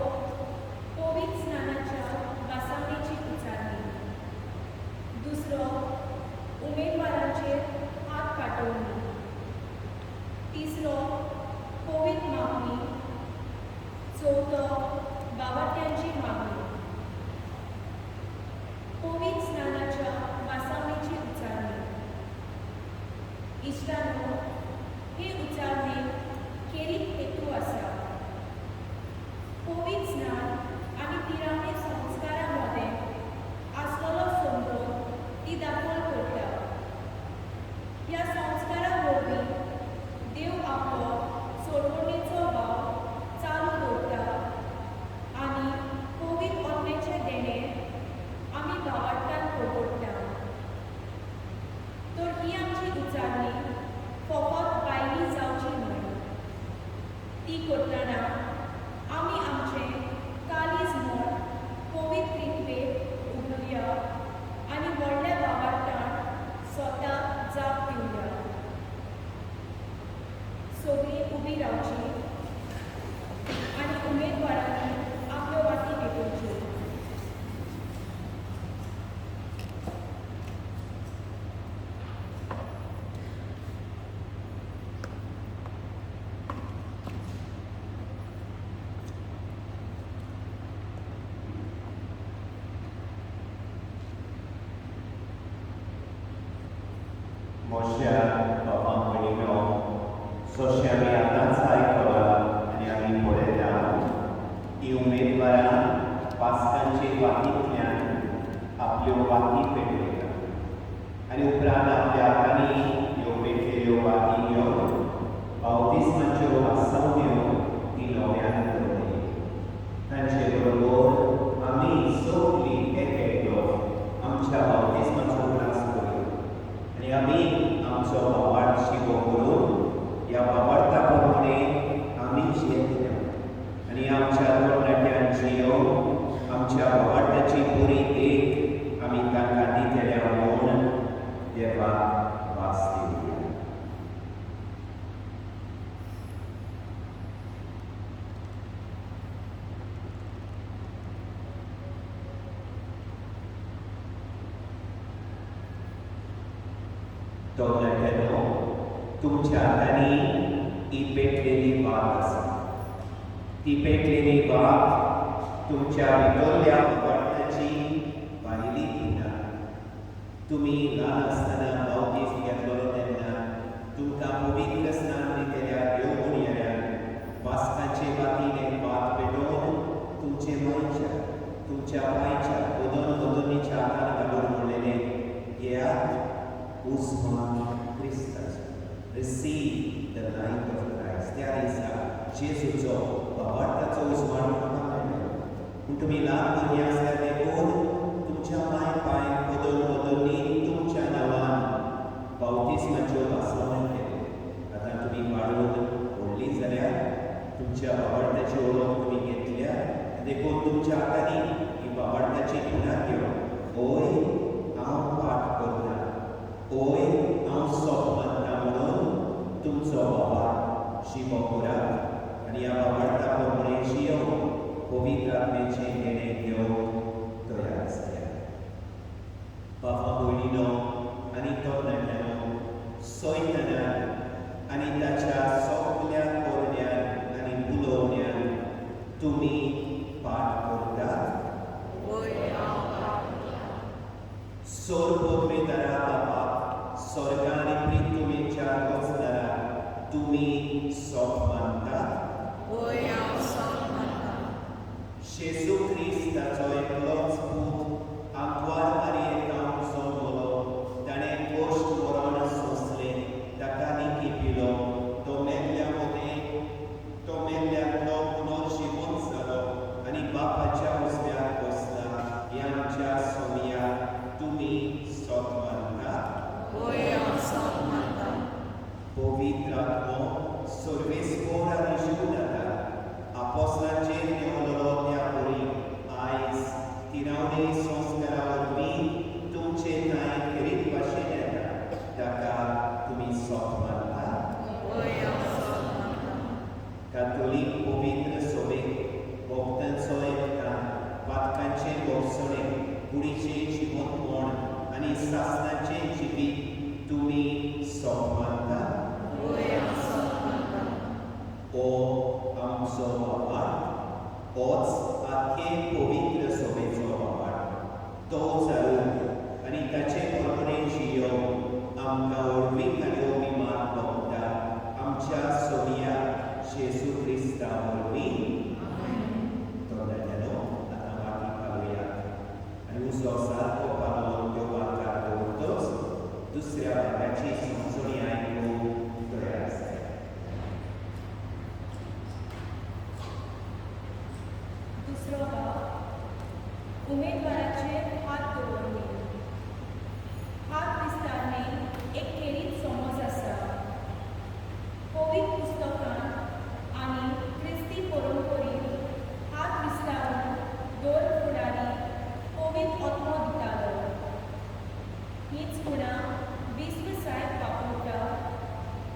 पवित्र स्नानाच्या वासावणेची उचारणी. दुसरो, उमेदवारांचेर हात पाटोवणी. तिसरो, पवित्र मागणी. चवथो, बावाट्यांची मागणी. पवित्र स्नानाच्या वासावणेची उचारणी. इश्टांनो, हे उचारणेक खेरीत हेतू आसा. पवित्र स्नान आनी तिरावणी संस्कारा मदें आसलेलो संबंद ती दाखोवन करता. ह्या संस्कारा वरवीं देव आपलो सोडवणेचो वावर चालू दवरता आनी पवित्र आत्म्याचें देणें आमी भावार्थान परगटता. तर ही आमची उचारणी फकत भायली जावची न्हय, ती करतना आमी आमचें काळीज मन पवित्र रित्वेक उगडुया आनी व्हडल्या भावार्थान स्वताक जाप दिवया. सगळीं उबी रावची आनी उमेदवारांनी आपल्यो वाती पेटोवच्यो. मोश्या बाबा भयणीनो, जशें आमी आतांच आयकलां आनी आमी पळयता, ती उमेदवारां पास्कांचे वातींतल्यान आपल्यो वाती पेटयता आनी उपरांत आपल्या हातांनी ह्यो पेटलेल्यो वाती घेवन बावतिस्माच्यो वासावण्यो ती नव्यान करतली. तांचे बरोबर आमी सगळीं एक एकलो आमच्या बावतिस्माचो उगडास करुया आनी आमी आमचो भावार्थ शिगो करून ह्या भावार्था प्रमाणे आमी जियेतले आनी आमच्या तरणाट्यान जियोवन आमच्या भावार्थाची बरी देख आमी तांकां दितल्या म्हूण देवाक वास दिवया. तरणाट्यांनो, तुमच्या हातांनी ही पेटलेली वात आसा. ती पेटलेली वात तुमच्या भितरल्या वाटणाची भायली दिना. तुमी ल्हान आसतना बावतीज घेतलेलो तेन्ना तुमकां पवित्र स्नान दितल्या देवगुणयाऱ्यान वासनाचे वातीन एक वात पेटोवन तुमचे मांयच्या, तुमच्या पांयच्या वदन वदनीच्या हातान घालून म्हणलेलें, घेयात उजवाड क्रिस्ताचो. Receive the light of Christ. त्या दिसा जेजूचो बाबार्थाचो उजवाड तुमकां मेळटलो. पूण तुमी ल्हान भुरगीं आसल्यार देखून तुमच्या माय पांय वदन वदनी तुमच्या नांवान बावतिस्माच्यो भासावण केल्यो. आतां तुमी वाडून व्हडलीं जाल्यार तुमच्या बाबार्थाची ओळख तुमी घेतल्या देखून तुमच्या हातांनी ही बाबार्थाची खुणा घेवन, ओय हांव पाठ करता, ओय हांव सोप मानता म्हणून तुमचो बाबा शिवो करात आनी ह्या बाबार्था प्रमाणे जियोवन पवित्र आत्म्याचें देणें घेवंक तयार जायात. बाबा भयणीनो आनी तरणाट्यांनो, सैतानाक आनी ताच्या सगल्या करण्यान आनी उलोवण्यान तुमी पाठ करतात. सोरपोतमेदारा बापाक, स्वर्गा आनी प्रितुमेच्या रचदाराक तुमी सोप मानतात. जेजू क्रिस्ताचो एकलोच पूत आंकवार मारयेंत जल्मलो. ताणें कश्ट मरण सोंसलें, ताका निकी पिलो, तो मेल्ल्या मदें तो मेल्ल्यांतलो पुनर्जिवंत जालो आनी बापाच्या उजव्याक बसला. ह्या आमच्या सोमयाक तुमी सोत मानतात. पवित्र आत्मो सर्वेस्पोर आनी जीवदाता आपोस्लांचेर देंवलेलो त्या परी आयज तिरावणी संस्कारा वरवीं तुमचे ठांय खेरीत भाशेन येता. ताका तुमी सोत मानतात. कातोलीक पवित्र सभेक भक्तांचो एकठांय, पातकांचें भोगसणें, कुडीचें जिवंतपण आनी सासणाचें जिवीत तुमी सोप मानतात. ओ आमचो बापाट, होच आख्खे पवित्र सभेचो बापाट, तो चालून आनी ताचे प्रमाणे जियोवन आमकां व्हडवीक आनी अभिमान भोगता आमच्या सोमिया जेजू क्रिस्ता वरवीं. तरणाट्यांनो, आतां वाती पालोयात आनी उजो सारको पालोवन त्यो वाकार दवरतच दुसऱ्या भागाची समजणी आयकूंक तयार जायात. दुसरो भाग, उमेदवाराचेर हात दवरणे. हात विस्तारणे एक खेरीत समज आसा. पवित्र पुस्तकांत आनी क्रिस्ती परंपरेंत हात विस्तारून दोन फुडारी पवित्र आत्मो दितालो. हीच खुणा विश्व सायब वापरता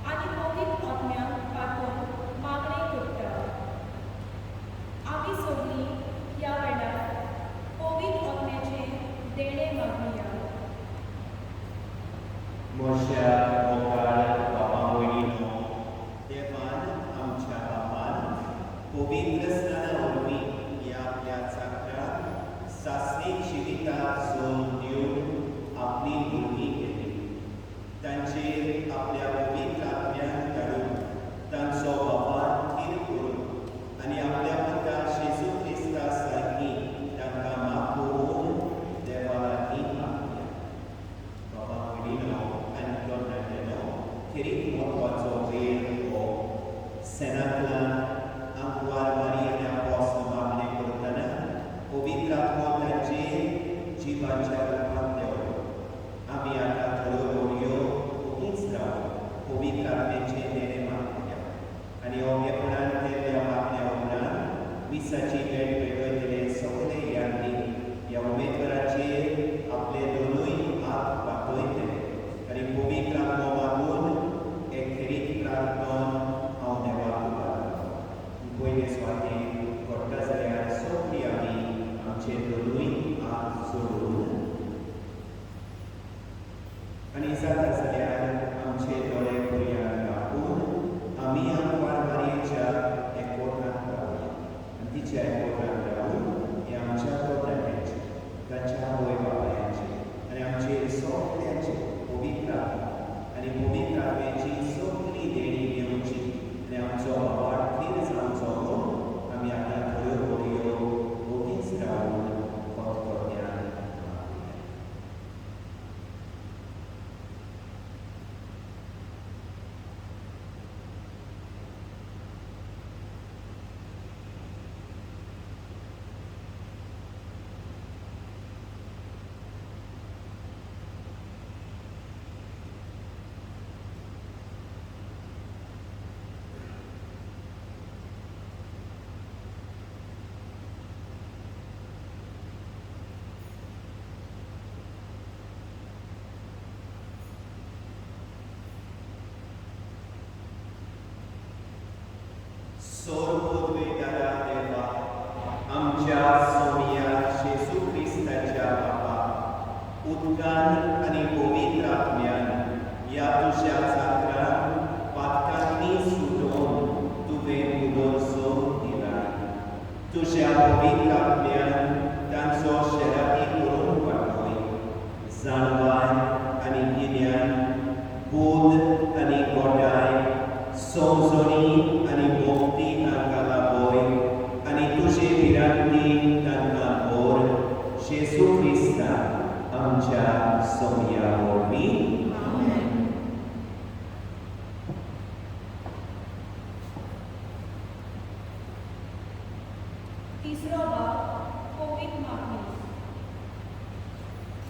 आनी पवित्र आत्म्याक पाठोवन मागणें करता. आमी सगळीं ह्या वेळार पवित्र आत्म्याचें देणें मागुया. म्हज्या मोगाळ बाबा भयणीनो, देवान आमच्या बापान पवित्र स्नाना वरवीं ह्या आपल्या चाकराक सासणीक जिविताक जोड दिवन आपली भुरगीं केली. तांचेर आपल्या पवित्र आत्म्याक धाडून तांचो बापान थीर करून आनी आपल्या पुता जेजू क्रिस्ता सारकी तांकां माफ करून देवा लागीं आपल्या. बाबा भयणीनो आनी तरणाट्यांनो, खेरीत म्हत्वाचो वेळ हो. सेनांतल्यान आंकवार मारी आनी आपोस्त मागणें करतना पवित्र आत्मो तांचेर जिवाच्या रुपान देंवलो. आमी आतां थोड्यो घडयो ओगीच रावन पवित्र आत्म्याचें देणें मागया आनी ओगेपणान केल्ल्या मागण्या उपरांत मिसाची भेट पेटयतले सगळे यादीक ह्या उमेदवाराचेर आपले दोनूय हात वाटयतले आनी पवित्र आत्मो मागून एक खेरीत प्रार्थन हांव देवाक उबारतां. पयले सुवातेर घडटा जाल्यार सगळीं आमी आमचे दोनूय हात जोडून सोर्बोद्वेदारा देवा आमच्या सोमया जेजू क्रिस्ताच्या बापा उदकान आनी पवित्र आत्म्यान ह्या तुज्या जात्रान पातकांनी सुटोवन तुवें उदोरसो दिला. तुज्या पवित्र आत्म्यान तांचो शेराती करून वाडय जाणवाय आनी गिन्यान बूद आनी गोटाय समजणी आनी भक्ती तांकां लाभय आनी तुजे भिरांती तांकां भर जेजू क्रिस्ता आमच्या सोमया वरवीं. तिसरो भाग पवित्र मागणी.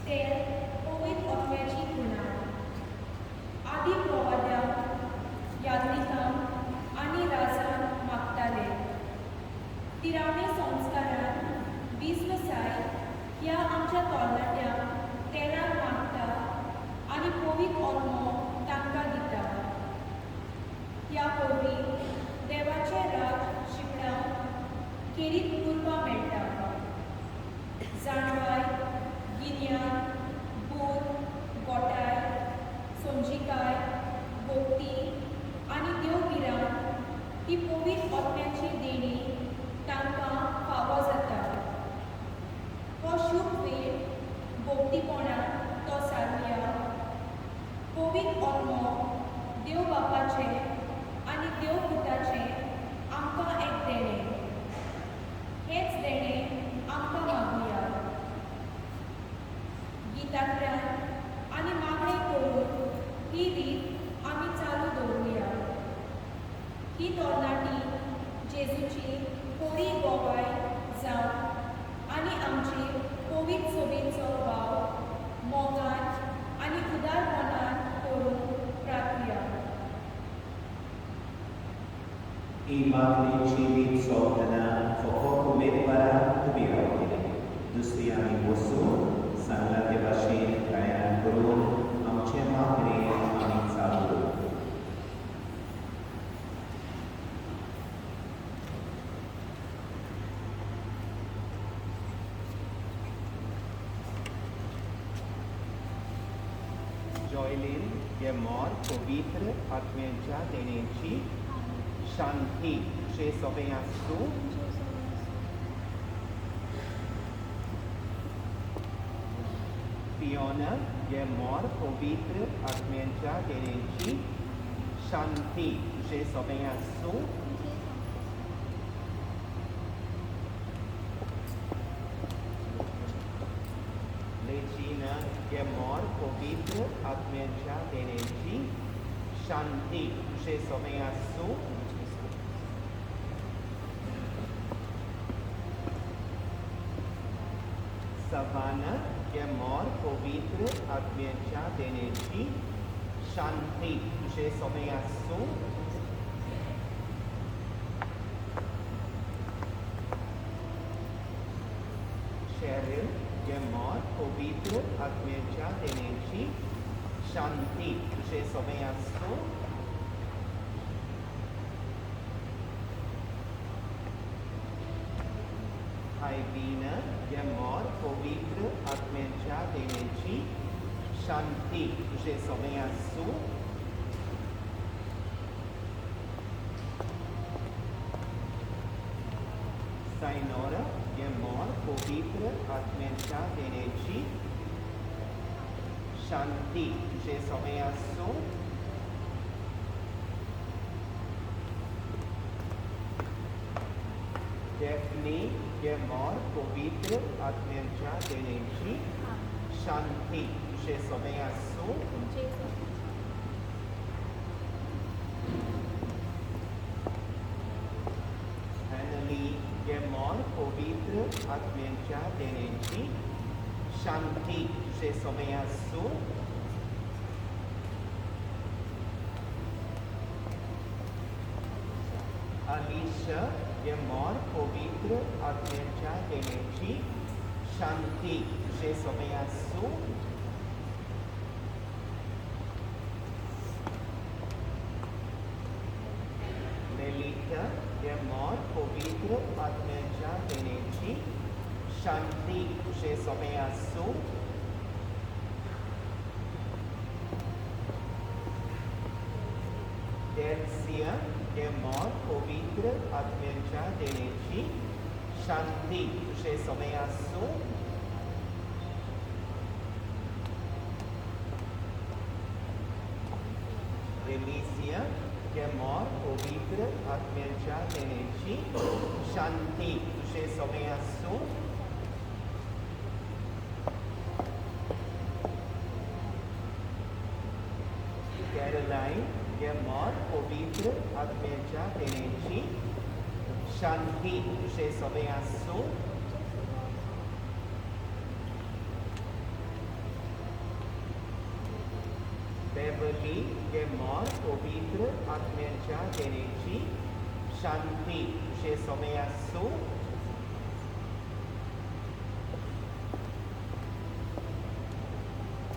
तेल पवित्र आत्म्याची खुणा. आदी प्रवाद्यांक याज्ञिकांक आनी राजांक मागताले. तिरावणी संस्कारान विस्व सायब ह्या आमच्या तरणाट्यांक तेलान मागता आनी पवित्र आत्मो तांकां दिता. ह्या वरवीं देवाचें राज शिंपडावंक खेरीत कृपा मेळटा. जाणवाय, गिन्यान, बोध, गोटाय, समजिकाय, भक्ती आनी देव भिरांत ही पवित्र आत्म्याची देणी तांकां फावो जाता. हो शुभ वेळ भक्तीपणान तो सारुया. पवित्र आत्मो देव बापाचें आनी देव पुताचें आमकां एक देणें. हेंच देणें आमकां मागुया. गितांतल्यान आनी मागणें करून ही रीत आमी चालू दवरुया. ही तरणाटी जेजूची खरी गोवाय जावन आनी आमची पवित्र सभेचो वाव मोगान आनी उदारपणान करून प्रार्थुया. ही मागणेची रीत सोंपतना फकत उमेदवारां उबी रावतली. दुसरी आमी बसून सांगला ते भाशेन गायन करून आमचें मागणें आमी चालू दवरतले. जॉयलीन हे मोर पवित्र आत्म्यांच्या देण्याची शांती तुझे सोबें आसूं. फियोना हे मोर पवित्र आत्म्यांच्या देण्याची शांती तुझे सोबें आसूं. लेजिना हे मोर पवित्र आत्म्यांच्या देण्याची शांती तुझे सोबें आसूं. सवाना हे मोर पवित्र आत्म्यांच्या देण्याची शांती तुझे सोबें आसूं. शेरील हे मोर पवित्र आत्म्यांच्या देण्याची शांती तुझे सोबें आसूं. हायवीना हे मोर पवित्र आत्म्यांच्या देण्याची शांती तुझे सोबें आसूं. सायनोरा हे मोर पवित्र आत्म्यांच्या देण्याची शांती तुझे सोबें आसूं. डॅफनी हे मोर पवित्र आत्म्यांच्या देण्याची शांती तुझे सोबें आसूं. हॅनली हे मोर पवित्र आत्म्यांच्या देण्याची शांती तुझे सोबें आसूं. अलिशा हे मोर पवित्र आत्म्यांच्या देण्याची शांती तुझे सोबें आसूं. ललिता हे पवित्र आत्म्याच्या देण्याची शांती तुझे समय आसूं. डेल्सिया गेमोर पवित्र आत्म्याच्या देण्याची शांती तुझे समय आसूं. रेमिसिया गेमोर पवित्र आत्म्याच्या देण्याची शांती तुझे समय आसूं. कॅरोलाइन गेमोर पवित्र आत्म्याच्या देण्याची शांती तुझे समय आसूं. बेबली गेमोर पवित्र आत्म्याच्या देण्याची शांती तुझे समय आसूं.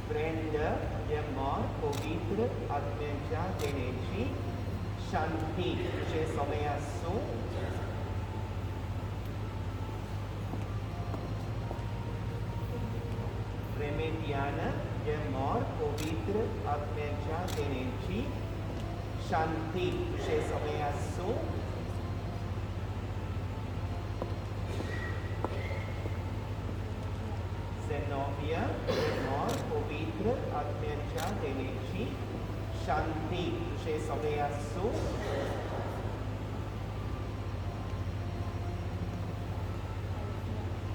ब्रेंडा गेमोर पवित्र आत्म्याच्या देण्याची शांती तुझे समय आसूं. रेमेडियाना गेमोर पवित्र आत्म्याच्या देण्याची शांती तुझे समय आसूं. झेनोबिया गेमोर पवित्र आत्म्याच्या देण्याची शांती तुझे समय आसूं.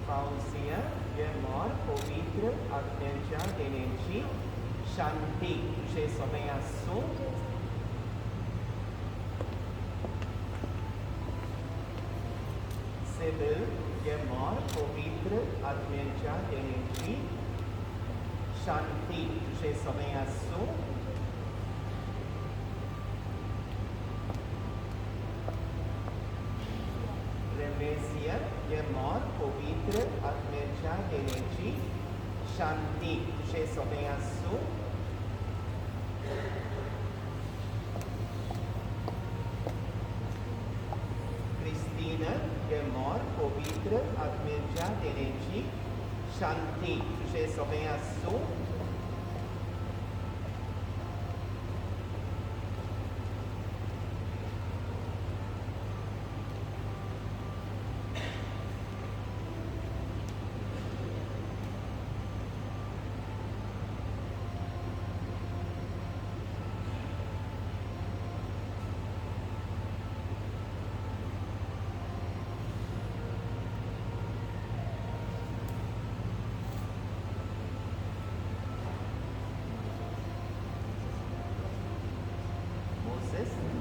फाउसिया गेमोर पवित्र आत्म्याच्या देण्याची शांती तुझे समय आसूं. सिबिल गेमोर पवित्र आत्म्याच्या देण्याची शांती तुझे समय आसूं. रेमेसिया गेमोर पवित्र आत्म्याच्या देण्याची शांती तुझे समय आसूं. क्रिस्टीना गेमोर पवित्र आत्म्याच्या देण्याची शांती तुझे समय आसूं.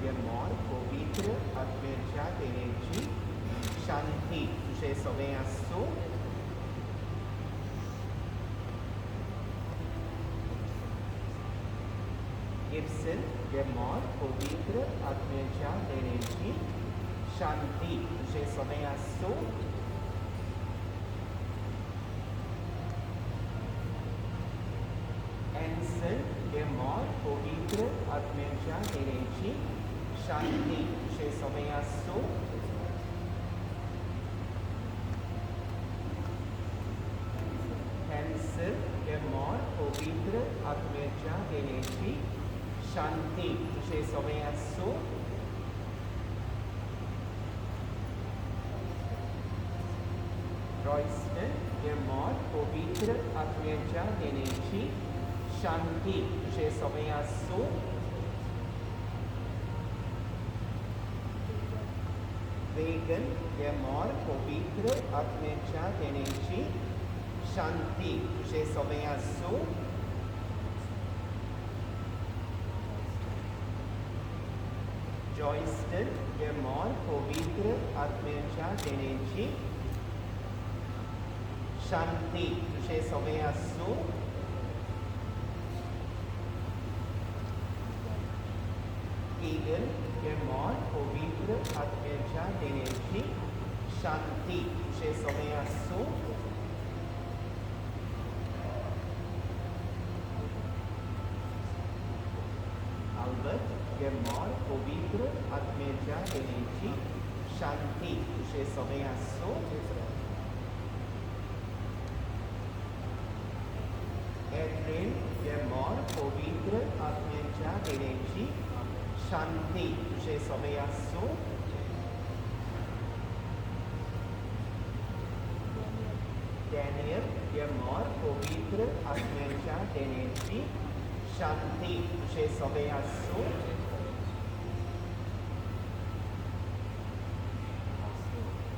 गेमोर पवित्र आत्म्याच्या देण्याची शांती तुझे समय आसूं. गिब्सन गेमोर पवित्र आत्म्याच्या देण्याची शांती तुझे समय आसूं. एन्सन गेमोर पवित्र आत्म्याच्या देण्याची शांती तुझे समय आसूं. हॅन्सल गेमोर पवित्र आत्म्याच्या देण्याची शांती तुझे समय आसूं. रॉयस्टन गेमोर पवित्र आत्म्याच्या देण्याची शांती तुझे समय आसूं. वेगन गेमोर पवित्र आत्म्याच्या देण्याची शांती तुझे समय आसूं. जॉयस्टन गेमोर पवित्र आत्म्याच्या देण्याची शांती तुझे समय आसूं. कीगन गेमोर पवित्र आत्म्याच्या देण्याची शांती तुझे समय आसूं. अल्बर्ट गेमोर पवित्र आत्म्याच्या देण्याची शांती तुझे सगळें आसूं. एड्रिन गेमोर पवित्र आत्म्याच्या देण्याची शांती तुझे सगळें आसूं. डॅनियल गेमोर पवित्र आत्म्याच्या देण्याची शांती तुझे सगळें आसूं.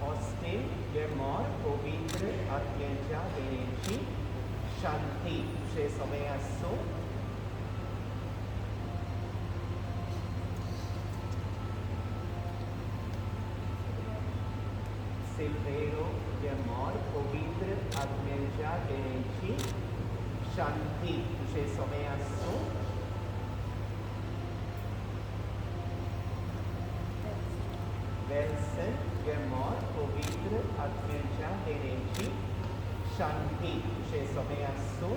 ऑस्टिन गेमोर पवित्र आत्म्याच्या देण्याची शांती तुझे सगळें आसूं. सिल्वेरो गेमोर पवित्र आत्म्याच्या देण्याची शांती तुझे सगळें आसूं. वेल्सन गेमोर पवित्र आत्म्याच्या देण्याची शांती तुझे सगळें आसूं.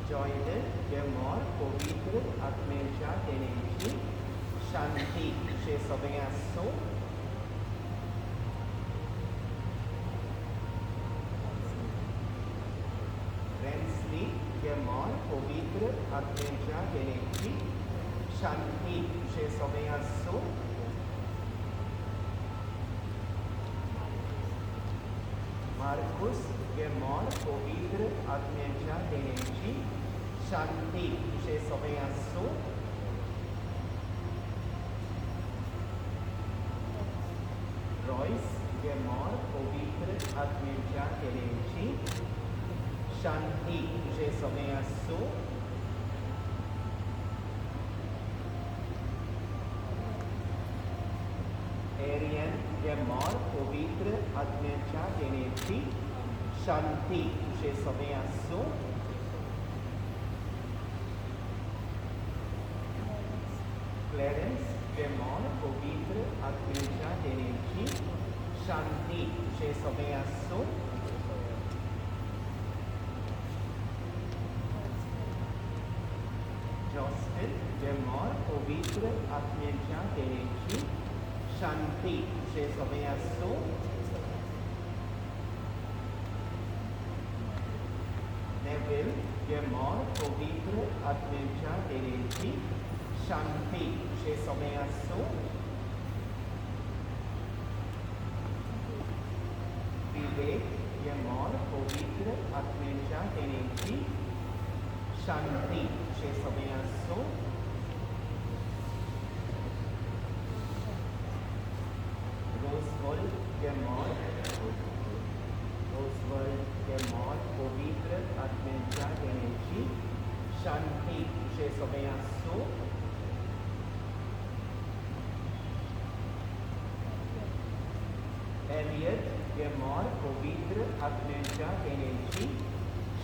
जॉयडन गेमोर पवित्र आत्म्याच्या देण्याची शांती तुझे सगळें आसूं. रेन्सली गेमोर पवित्र आत्म्याच्या देण्याची शांती तुझे सगळें आसूं. मार्कुस गेमोर पवित्र आत्म्याच्या देण्याची शांती तुझे सगळें आसूं. रॉयस गेमोर पवित्र आत्म्याच्या देण्याची शांती तुझे सगळें आसूं. एरियन गेमोर पवित्र आत्म्याच्या देण्याची शांती तुझे सगळें आसूं. क्लॅरन्स गेमोर पवित्र आत्म्याच्या देण्याची शांती तुझे सगळें आसूं. जॉस्टिन गेमोर पवित्र आत्म्याच्या देण्याची शांती तुझे सगळें आसूं. नेव्हिल गेमोर पवित्र आत्म्याच्या देण्याची शांती तुझे सगळें आसूं. विवेक गेमोर पवित्र आत्म्याच्या देण्याची शांती तुझे सगळें आसूं. रोजवॉल्ड गेमोर पवित्र आत्म्याच्या देण्याची शांती तुझे सगळें आसूं. एलियट गेमोर पवित्र आत्म्याच्या देण्याची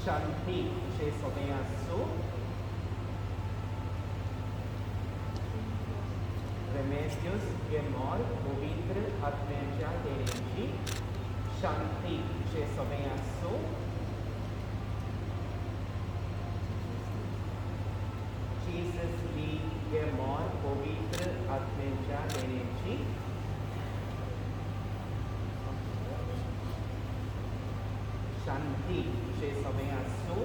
शांती तुझे सगळें आसूं. रेमेस्यूस गेमोर पवित्र आत्म्याच्या देण्याची शांती तुझे सगळें आसूं. जीसस ली गेमोर पवित्र आत्म्याच्या देण्याची शांती तुझे सगळें आसूं.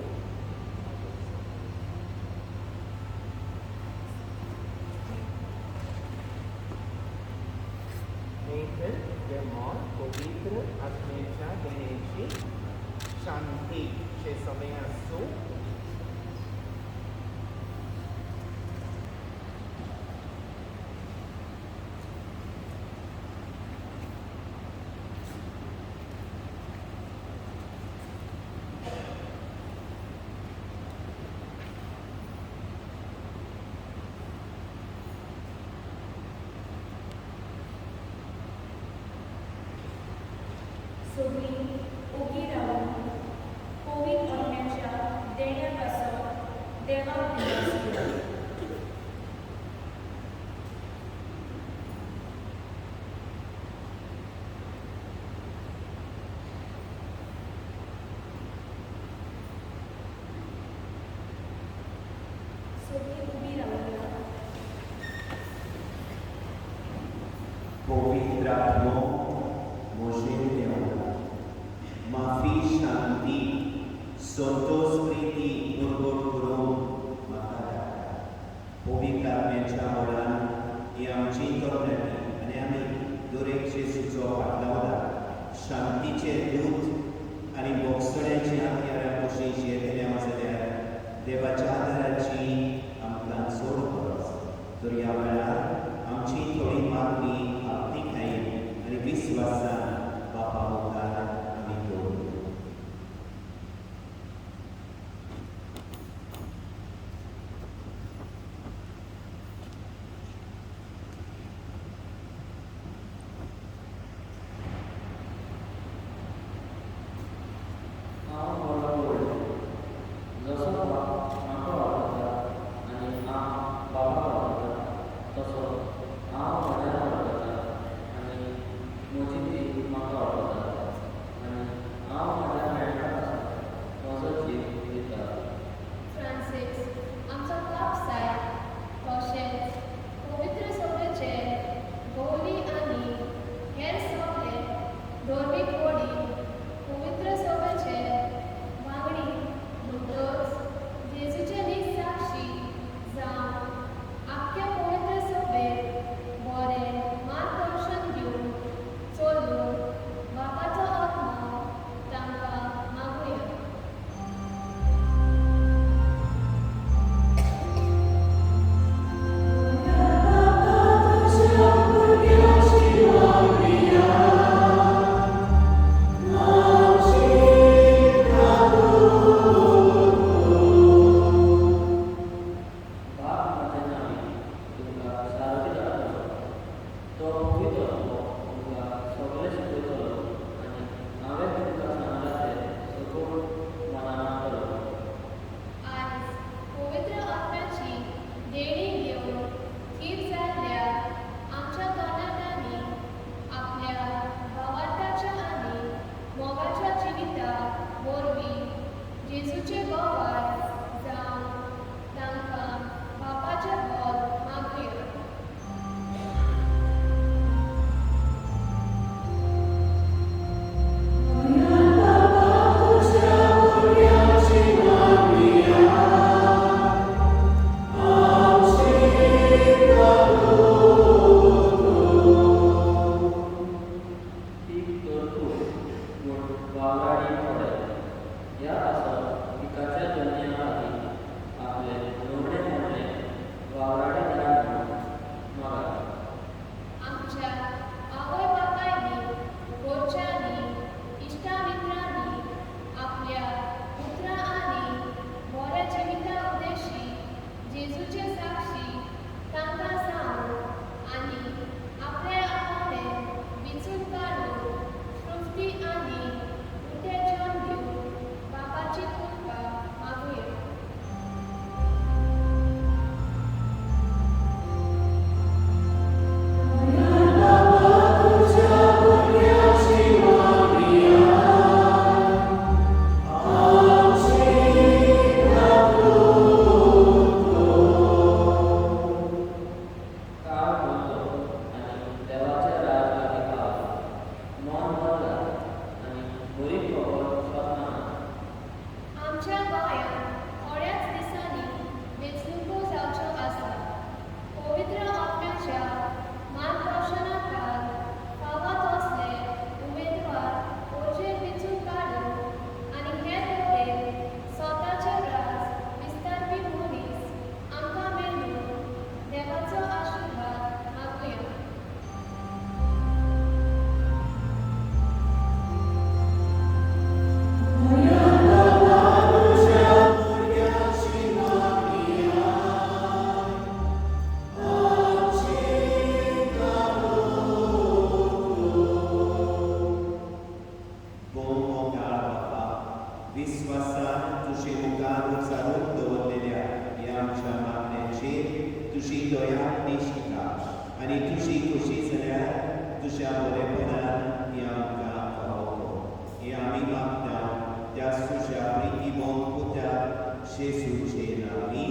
नेथन गेमोर पवित्र आत्म्याच्या देण्याची शांती तुझे सगळें आसूं. सगळीं ओगी रावन पवित्र आत्म्याच्या देण्या पासत देवाक दिवस करा. आपली शांती संतोष प्रिती उरगट करून म्हाका धाडटा. पवित्र आत्म्याच्या बळान ही आमची तरणाटी आनी आमी दरेक जेजूचो फाटलावता शांतीचे दूत आनी बोगसण्याची हत्यारां कशी जियेतले जाल्यार देवाच्या आदाराची आमकां चड गरज. तर ह्या वेळार आमची थोडी मागणी आपतिकायेन आनी विस्वासान बापा मुखार आमी दवरुया. हांव व्हडलो व्हडलो जसो बाप म्हाका वळखता आनी हांव बाबाक वळखता तसो हांव म्हज्यान वळखता आनी म्हजी ती म्हाका वळखता आनी हांव म्हज्या मेळटा पासून म्हजो जीव दिता. फ्रांसीस आमचो पाप सायब तशेंच पवित्र सभेचे गौली आनी हेर सगळे धर्मीक वडील पवित्र सभेचे वांगडी म्हणटच जेजूचे निसाक्षी जावन आख्ख्या पवित्र सभेक बरें मार्गदर्शन दिवन चलून बापाचो आत्मो तांकां मागुया. बाप म्हज्या नांवी तुमकां सारथी धाडटलो. तो पवित्र आत्मो तुमकां सगळें शिकयतलो आनी हांवें तुमकां सांगलां तें सगळें मनान हाडटलो. आयज पवित्र आत्म्याची देणी घेवन थीर जाल्ल्या आमच्या तरणाट्यांनी आपल्या भावार्थाच्या आनी मोगाच्या जिविता वरवीं जेजूचे गवाय जावन तांकां बापाचें बल मागुया. पीक तर तूं पूण वावराडी थोडे. ह्या पासत पिकाच्या धनया लागीं आपलें लुवणें मोडलें वावराडी धाड म्हूण मागात. आमच्या आवय बापायनी घरच्यांनी इश्टा मित्रांनी आपल्या उतरां आनी बऱ्या जिविता उद्देशी जेजूचे साक्षी तांकां जावन आनी आपले आपोवणें विंचून काडून तृप्ती आनी उठे जल्म दिवन बापाची कृपा मागुया. काळ बदलो आनी देवाचें राज लागीं पावलां. मन बदलात आनी बरी खबर सोंपनात. आमच्या गोंयांत थोड्याच दिसांनी वेंचणुको जावच्यो आसात. पवित्र आत्म्याच्या मार्गदर्शनाखाल फावो तसले उमेदवार वचेर वेंचून काडून आनी हे तरेन स्वताचें राज विस्तारपी मनीस आमकां मेळून देवाचो आशिर्वाद मागुया. भोव काळ बापा विस्वासान तुजे मुखार उचारून दवरलेल्या ह्या आमच्या मागण्याचेर तुजी दया निश्ठा आनी तुजी खोशी जाल्यार तुज्या बरेपणान ही आमकां फावो कर. हें आमी मागता त्या तुज्या प्रितीमोग पुता जेजूचे नांवी.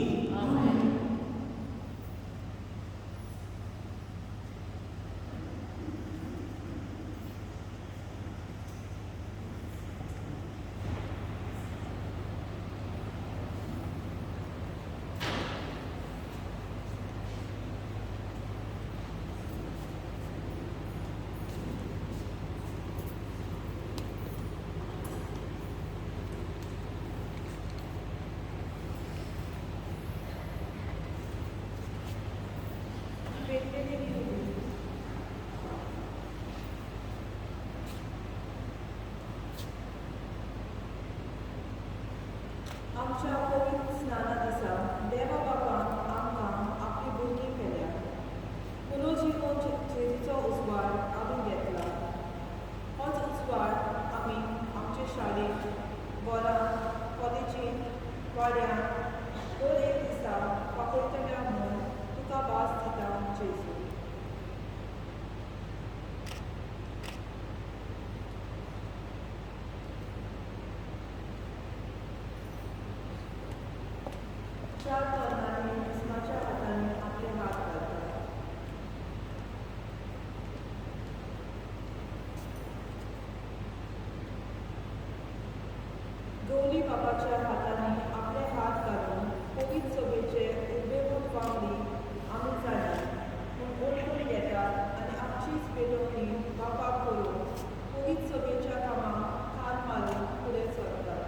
वाड्यान दर एक दिसा वापरतल्या म्हूण तुका भास दिता जेजू. चार तरणाटे क्रिस्माच्या हातांनी आपले हात घालतात. गौरी बापाच्या हातांनी आपले हात घालून पवित्र सभेचे उबेमूत वांगडी आमी जाली म्हूण ओळखून घेतात आनी आमचीच पेटोवणी बापाक करून पवित्र सभेच्या कामाक कान मारून फुडें सरतात.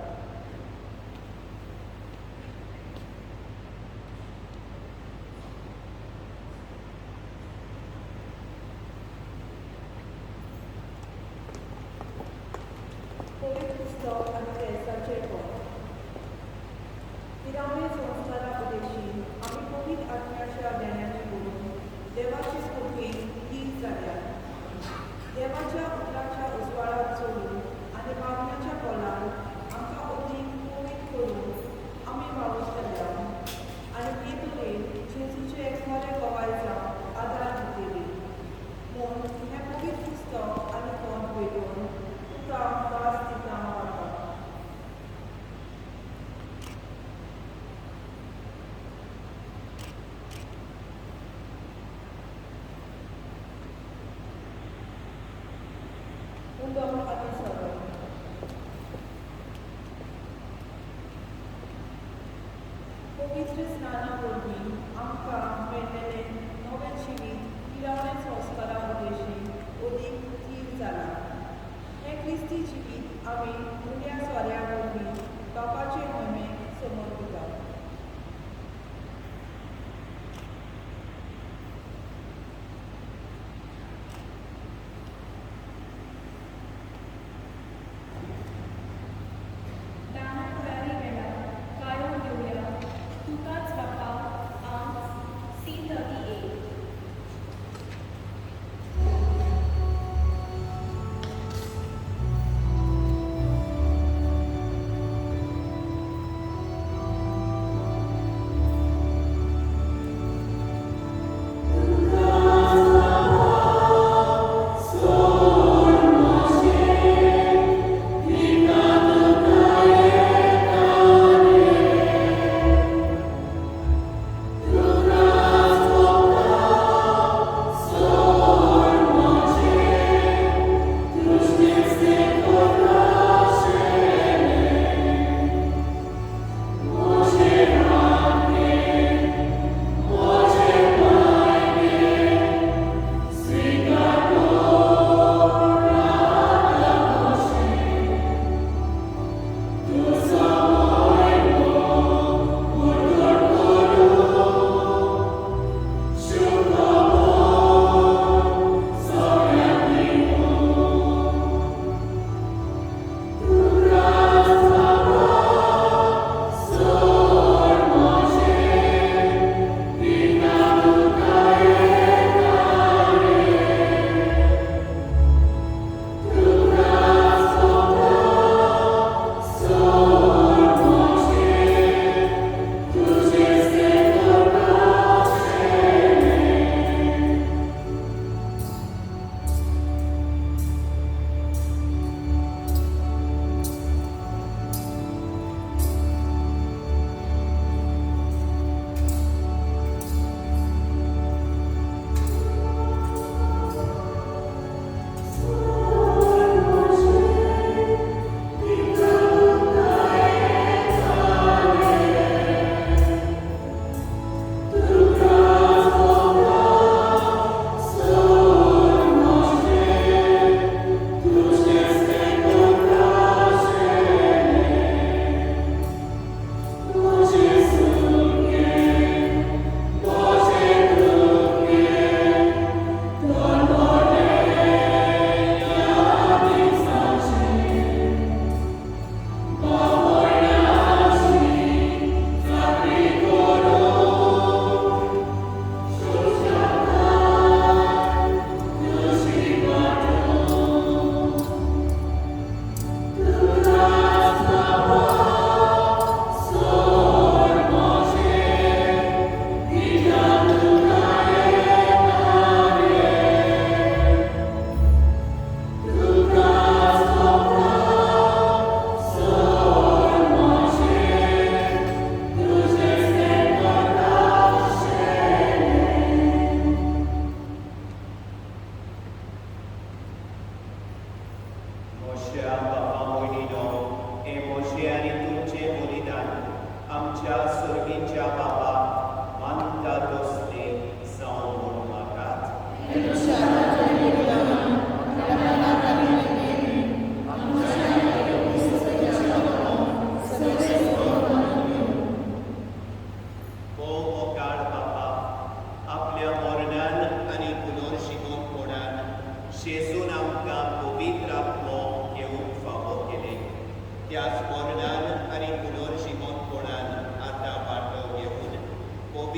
पवित्र पुस्तक आनी क्रेसाचें कोण तिरावणे संस्कारा उद्देशी आमी पवित्र आत्म्याच्या देण्यांनी करून देवाचे कृपेन थीर जाल्यात. देवाच्या उतराच्या उजवाडात चलून आनी मागण्याच्या बलान आमकां अदीक पवित्र करून आमी वावुरतल्या आनी हे तरेन जेजूचे खरें गवाय जावन आदार दितली म्हूण हें पवित्र पुस्तक आनी कोण पेटोवन तुका भास दिता बाबा. उदक आनी सोरो. पवित्र स्नाना वरवीं आमकां मेळ्ळेलें नवें जिवीत तिरावणे संस्कारा उद्देशी अदीक थीर जालां. हें क्रिस्ती जिवीत आमी उण्या सोऱ्या वरवीं बापाचे मोहिमेक समर्पितात. दान तयारी वेळार कायम घेवया तुकाच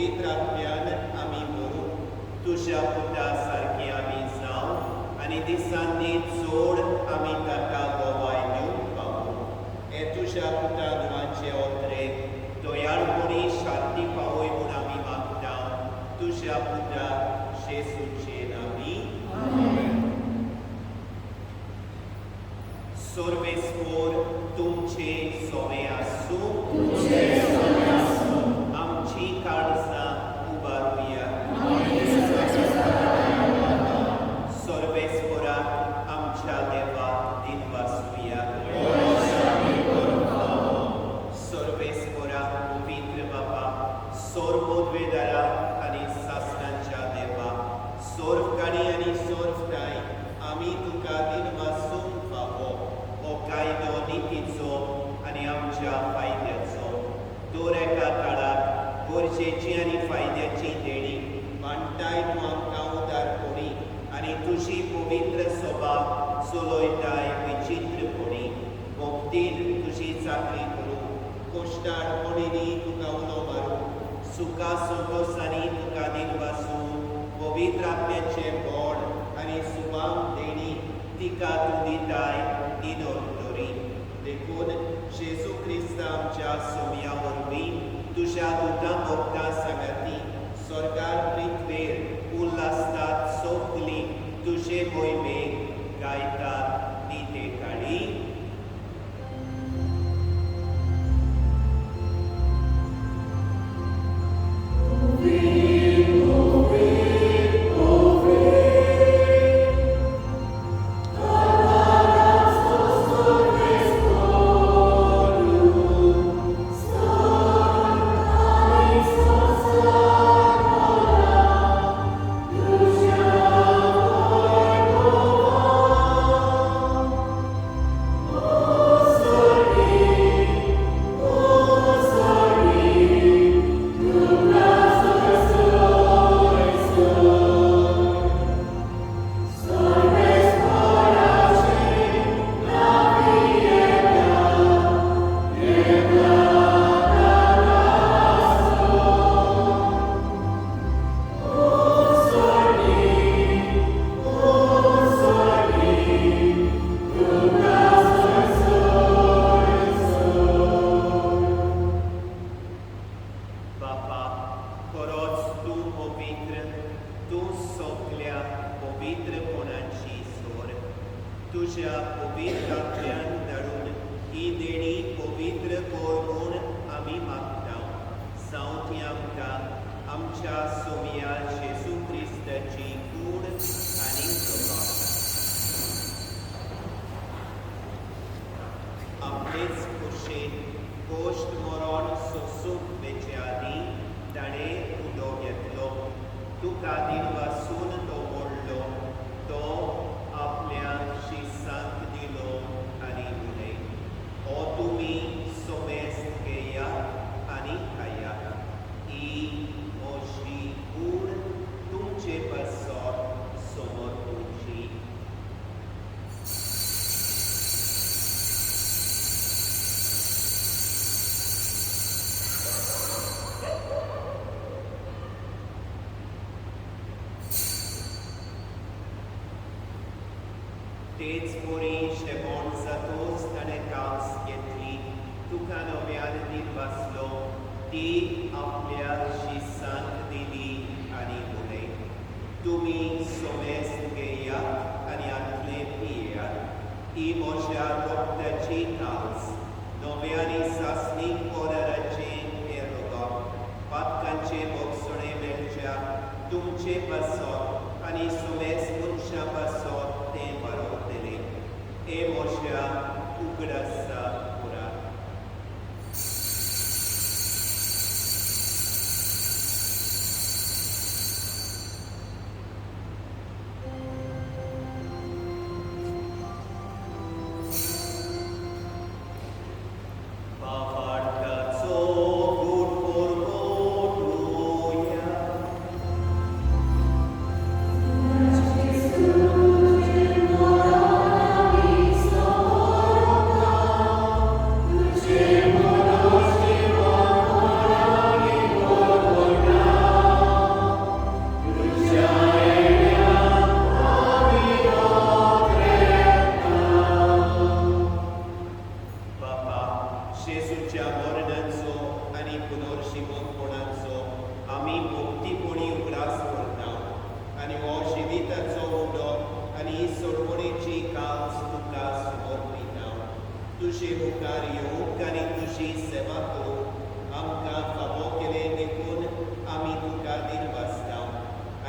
पवित्र आत्म्यान आमी मरूं, तुज्या पुता सारकी आमी जावं आनी दिसांनी चड आमी ताका गवाय दिवंक पावूं. हे तुज्या पुता नांवाचे ओत्रे दयाळपणी शांती पावय म्हूण आमी मागता, तुज्या पुता जेजूचे नांवी. सर्वेस्पोर तुमचे सोवे आसूं. आमची काळजां उबारुया. सर्वेस्पोराक आमच्या देवाक दिनवासुया. सर्वेस्पोराक पवित्र बाबा, सर्वोद्वेदारा आनी सासणांच्या देवा, सर्वकाणी आनी सर्वठांय आमी तुका दिनवासूंक फावो हो कायदो नितीचो आनी आमच्या फायद्याचो. दर एका काळाक गरजेची आनी फायद्याची देणी मांडटाय तूं आमकां उदारपणी आनी तुजी पवित्र सभा चलयताय विचित्रपणी. भक्तीन तुजी चाकरी करूं, कोश्टाडपणींनी तुका उलो मारूं, सुखा संतोशांनी तुका दिनवासूं, पवित्र आत्म्याचें बळ आनी सुभाव देणी तिका तूं दिताय निनोतरी. देखून जेजू क्रिस्त आमच्या सोम्या वरवीं तुज्या दुतां भक्तां सांगाती स्वर्गार पृथ्वेर उल्हासतात सगलीं तुजे मोहिमेक गायतात निते काळी. बापा, खरोच तूं पवित्र, तूं सगल्या पवित्रपणाची सोर. तुज्या पवित्र आत्म्यान धाडून ही देणी पवित्र कर म्हूण आमी मागता. जावं ती आमकां आमच्या सोम्या जेजू क्रिस्ताची कूड आनी सभा. आपलेच खोशेन कोश्ट मरण सोसूंक वेचे आदीं ताणें उदो घेतलो, तुका दिनवासून तो मोडलो, तो आपल्या शिसांक दिलो आनी म्हणलें, हो तुमी सोमेस्त घेयात आनी खायात, ही म्हजी कूड तुमचे पासत समर्पुची. तेच परी शेवण जातोच ताणें कास घेतली, तुका नव्यान दिनवासलो, ती आपल्या शिसांक दिली आनी म्हणलें, तुमी सोमेस्त घेयात आनी हांतलें पियेयात, ही म्हज्या रक्ताची कास, नव्या आनी सासणीक कराराचें हें रगत, पातकांचें भोगसणें मेळच्या तुमचे पासत आनी सोमेस्त मनशां पासत तें बरोवतलें. हे म्हज्या उगडासा पुरात. जेजूच्या मरणाचो आनी पुनर्जिवंतपणाचो आमी मुक्तीपणी उगडास करता आनी हो जिविताचो उंडो आनी सोडवणेची काज तुका समर्पिता. तुजे मुखार येवंक आनी तुजी सेवा करूंक आमकां फावो केलें देखून आमी तुका दिनवासता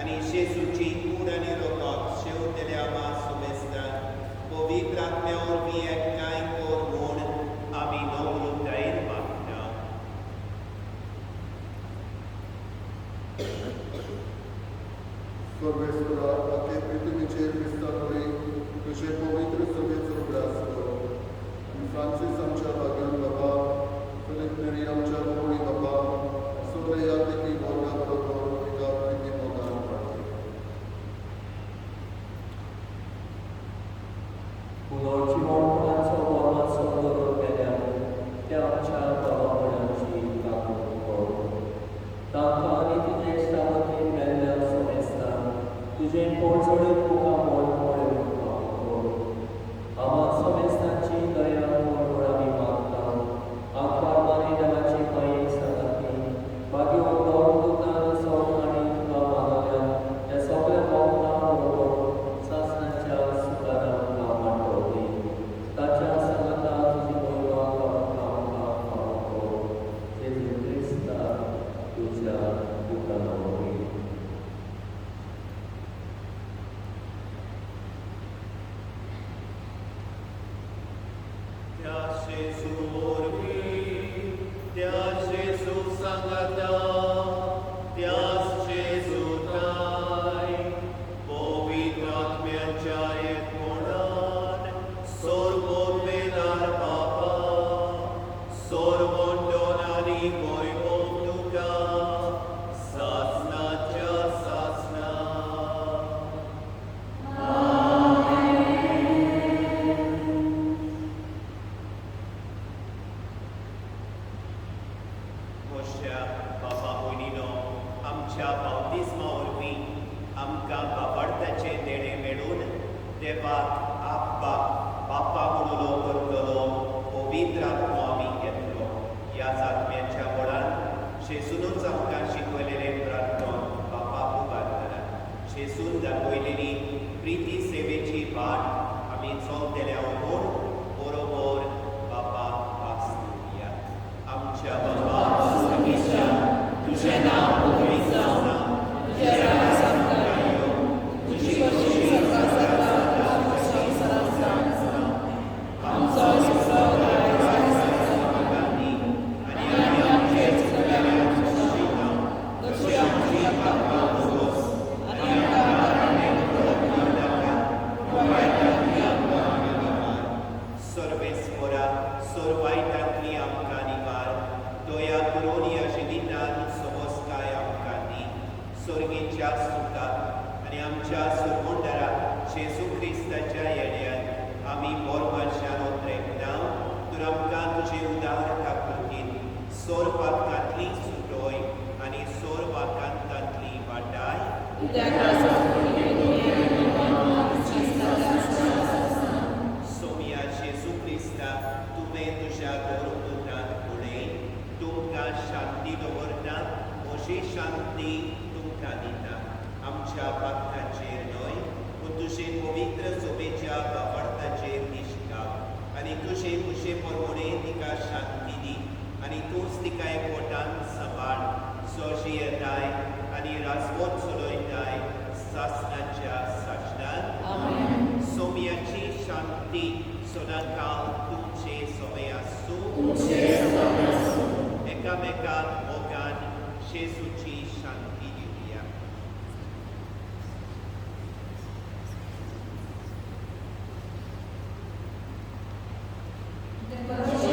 आनी जेजूची कूड आनी रगत शेवतेल्या आमा सुमेस्तान पवित्र आत्म्या वरवीं एकठांय कर म्हूण आमी नम्रतायेन मागता. सर्वेस्परा आखे पृथ्वीचेर क्रिस्ता वरवीं तुजे पवित्र सभेचो उगडास कर आनी फ्रांसीस आमच्या भाग्यान बाबा, फिलीप नेरी आमच्या कोंकणी बाबा, सगळे यादीकी वर्गा बरोबर एका प्रिती मोगान वाडय. पुनर्जिवंतपणाचो मोलाचो करून मेल्या त्या आमच्या बाबा भयणांची काकूट कर. तांकां आनी तुजे इश्टावतीन मेल्ल्या सोमेस्तांक तुजें पोळजोडीत मुखामळ पळोवंक फावो कर. आमा सोमेस्तांची दया कर म्हूण आमी मागता. आंकवार मारी देवाची माये सांगाती भाग्यवंत दुतान सौख आनी तुका मानवल्या त्या सगळ्या भक्तां बरोबर सासणाच्या सुखान आमकां वांटो दी. ताच्या सांगाता तुजी महिमा करूंक आमकां फावो कर. जेजू क्रिस्ता तुज्या पुता वरवीं. त्या जेजू वरवीं, त्या जेजू सांगाता, त्याच जेजूताय पवित्र आत्म्याच्या एकपणान सर्वोत्वेलार बाबा सर्वंडन आनी वैभव तुका सासणाच्या सासणा. मोश्या बाबा भयणीनो, आमच्या बाप्तिस्मा वरवीं आमकां बाबार्थाचें देणें मेळून देवाक आब्बा बापा म्हणून करतलो पवित्र आत्मो आमी घेतलो. ह्याच आत्म्याच्या बळान जेजूनच आमकां शिकयलेलें प्रार्थना बापा उबारतना जेजून दाखयलेली प्रिती सेवेची वाट आमी चलतल्या म्हूण बरोबर बापा वास दिवया. आमच्या बाबा स्वर्गीच्या, तुजें नांव पवित्र जावं, तुजें राज आमकां येवं, तुजी मर्जी स्वर्गांत जाता तशी संवसारांत जावं. आमचो आयचो आयज आमकां दी आनी आमी आमचे चुकलेल्यांक क्षमिता, तशी आमची पापां पुरोस आनी आमकां पडूं नाका, पूण वायटांतली आमकां निवार. सर्वेस्परा सर्वायटांतली आमकां निवार. दया करून ह्या जिवितांत समजकाय आमकां दी. सर्गीच्या सुखाक आनी आमच्या सुरगुंडरा जेजू क्रिस्ताच्या येण्यान आमी बोरमाशान ओतरेकना. तर आमकां तुजे उदार काकुळटीन सोरपातकांतली सुटोय आनी सोरवाकांतांतली वाटाय. सोम्या जेजू क्रिस्ता, तुवें तुज्या धर्मदूतान म्हणलें, तुमकां शांती दवरता, म्हजी शांती तुमकां दिता. आमच्या पातकांचेर न्हय, पूण तुजे पवित्र सभेच्या बाबार्थाचेर निश्काप आनी तुजे खुशे प्रमाणे तिका शांती दी आनी तूंच तिका एकवटान सांबाळ, जो येताय आनी राजवट चलयताय सासणाच्या सासणान. सोम्याची शांती सदांकाल तुमचे सोमे आसूं. एकामेकाक मोगान जेजूची शांती दिवया. आमकां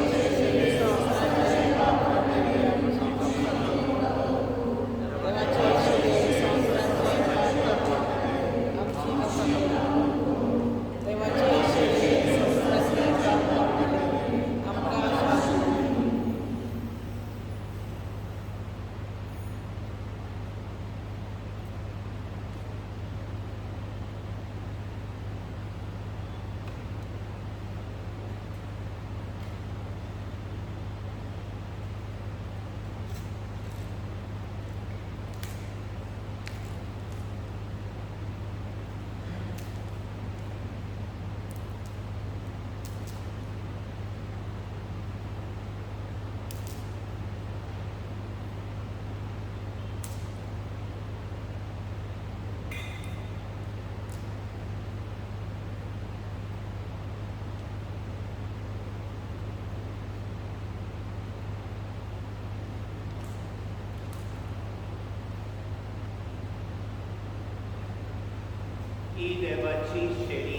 ही देवाची शेळी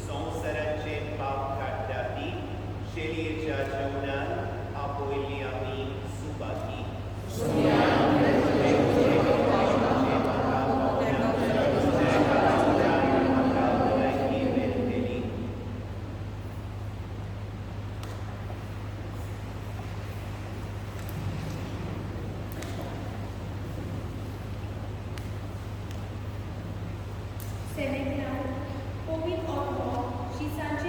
संवसाराचे पाप काडटा ती शेळयेच्या जेवणान आपयल्ली आमी सुबागी. सेमेत्रान पवित्र आत्मो शिसांच्या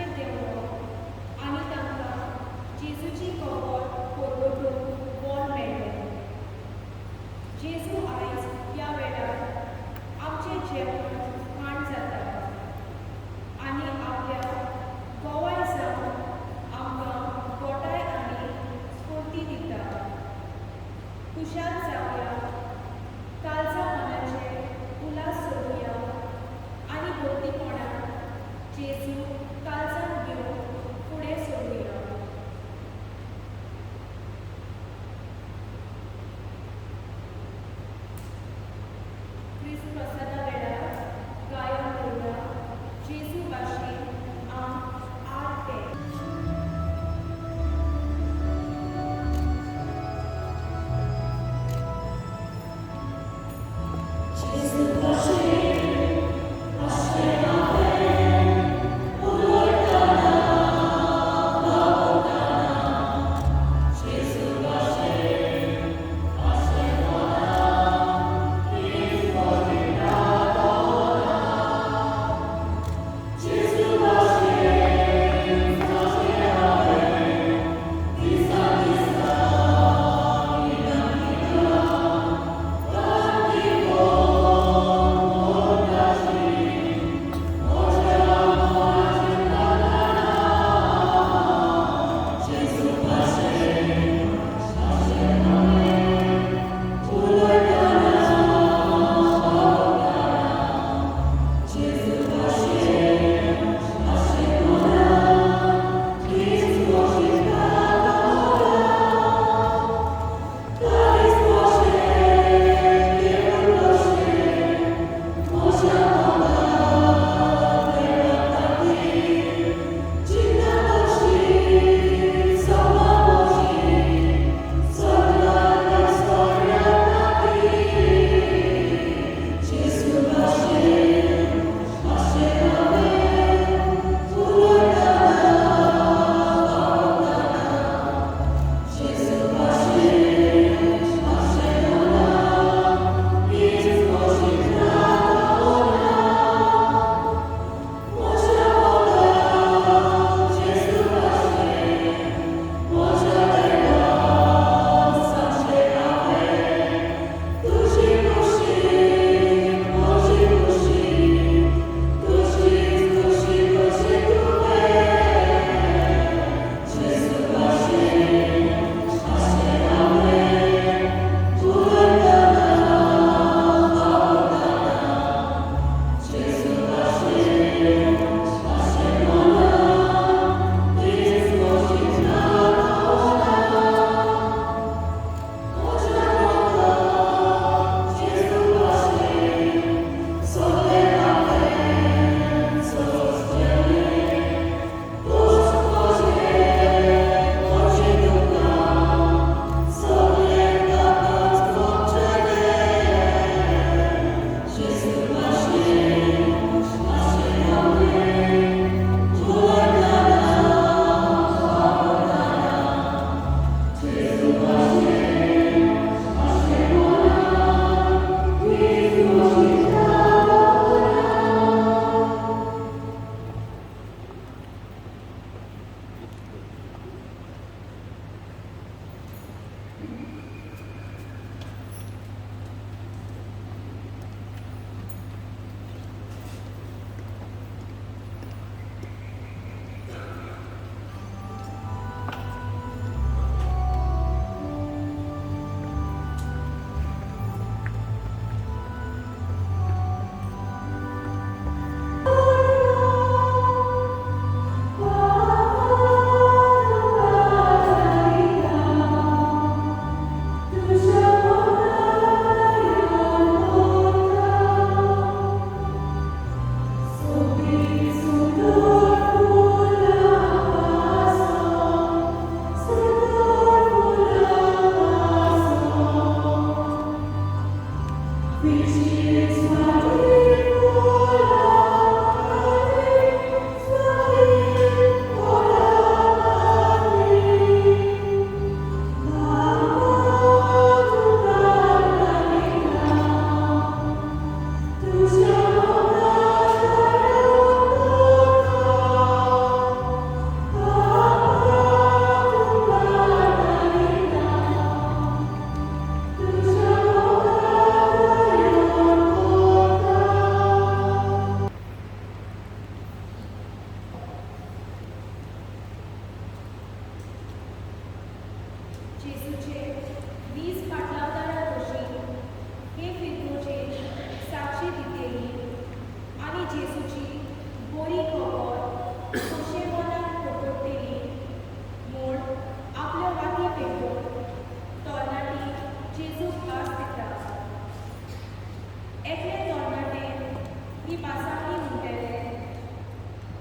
नीज पाटलावदारा कशी हे फिरगोजेक साक्षी दितेली आनी जेजूची बरी खबर खोशेमनान पोटोवटेली म्हूण आपल्यो वाती पेटोवन तरणाटी जेजूक भास दिता. एकले तरणाटे ही भासांनी म्हणटले,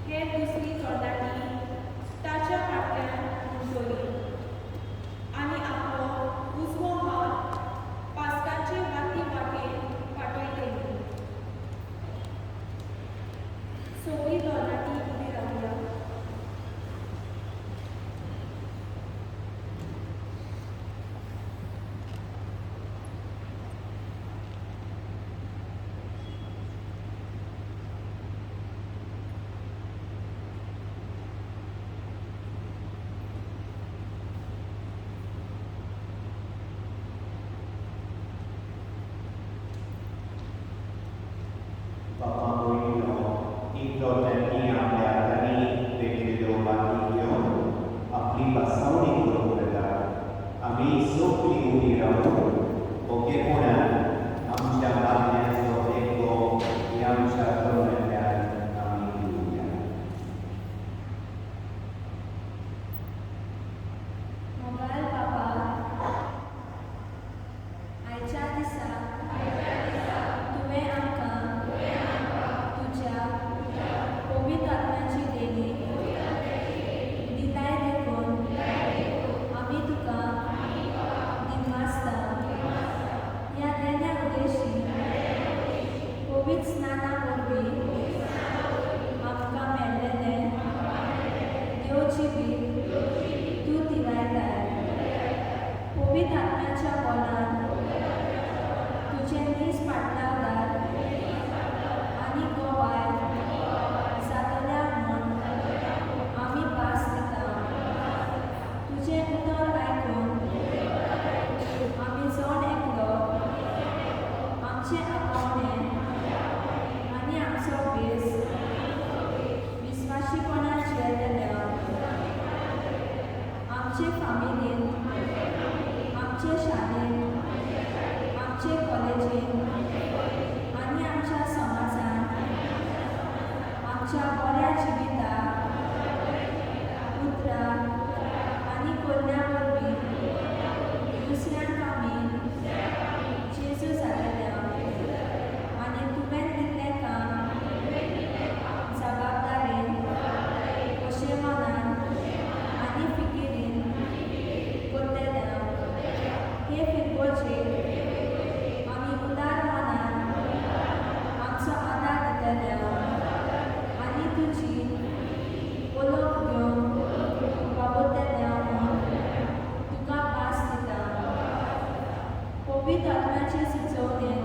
हे दुसरी तरणाटी ताच्या फाटल्यान म्हणटली आनी आपलो उजवो हात पास्काचे वाती वाटेन पाठयतली. सगळीं तरणाटी उबी रावया. बापा भयणीनो, ही तरणाटी आपल्या हातांनी पेटलेल्यो वाती घेवन आपली भासावणी करूंक वता. आमी सगळीं उबी रावन ओगेपणान आमच्या मागण्याचो तेंको ह्या आमच्या तरणाट्यांक आमी दिवया. मोगाळ बाबा, आयच्या दिसा तुवें आमकां तुज्या पवित्र आत्म्याची देणी दिलाय देखून आमी तुका दिनवासता. ह्या देण्या उद्देशी पवित्र स्नाना वरवीं आमकां मेळ्ळेलें देव जिवीत तूं तिरायताय. पवित्र आत्म्याच्या बलान तुजें नीज पाटलावदार आनी गोवाय जातल्या म्हूण आमी भास दिता. तुजें उतर आयकून आमी जण एकलो आमचें आपोवणें आनी आमचो भेस विस्वाशीपणान जियेतल्या. आमचे फामिलीन, आमचे शाळेंत, आमचे कॉलेजीन आनी आमच्या समाजान आमच्या बऱ्या जिविताक उतरां आनी करण्या वरवीं दुसऱ्यांक आमी जेजू जातल्या आनी तुवें दिल्लें काम जबाबदारेन, खोशेमनान आनी फिकिरीन करतल्या. हे फिरगोजेक आमी उदार मनान आमचो आदार दितल्या आनी तुजी ओलोप घेवन वावुरतल्या म्हूण तुका भास दिता. पवित्र आत्म्याचे सुचोवणेन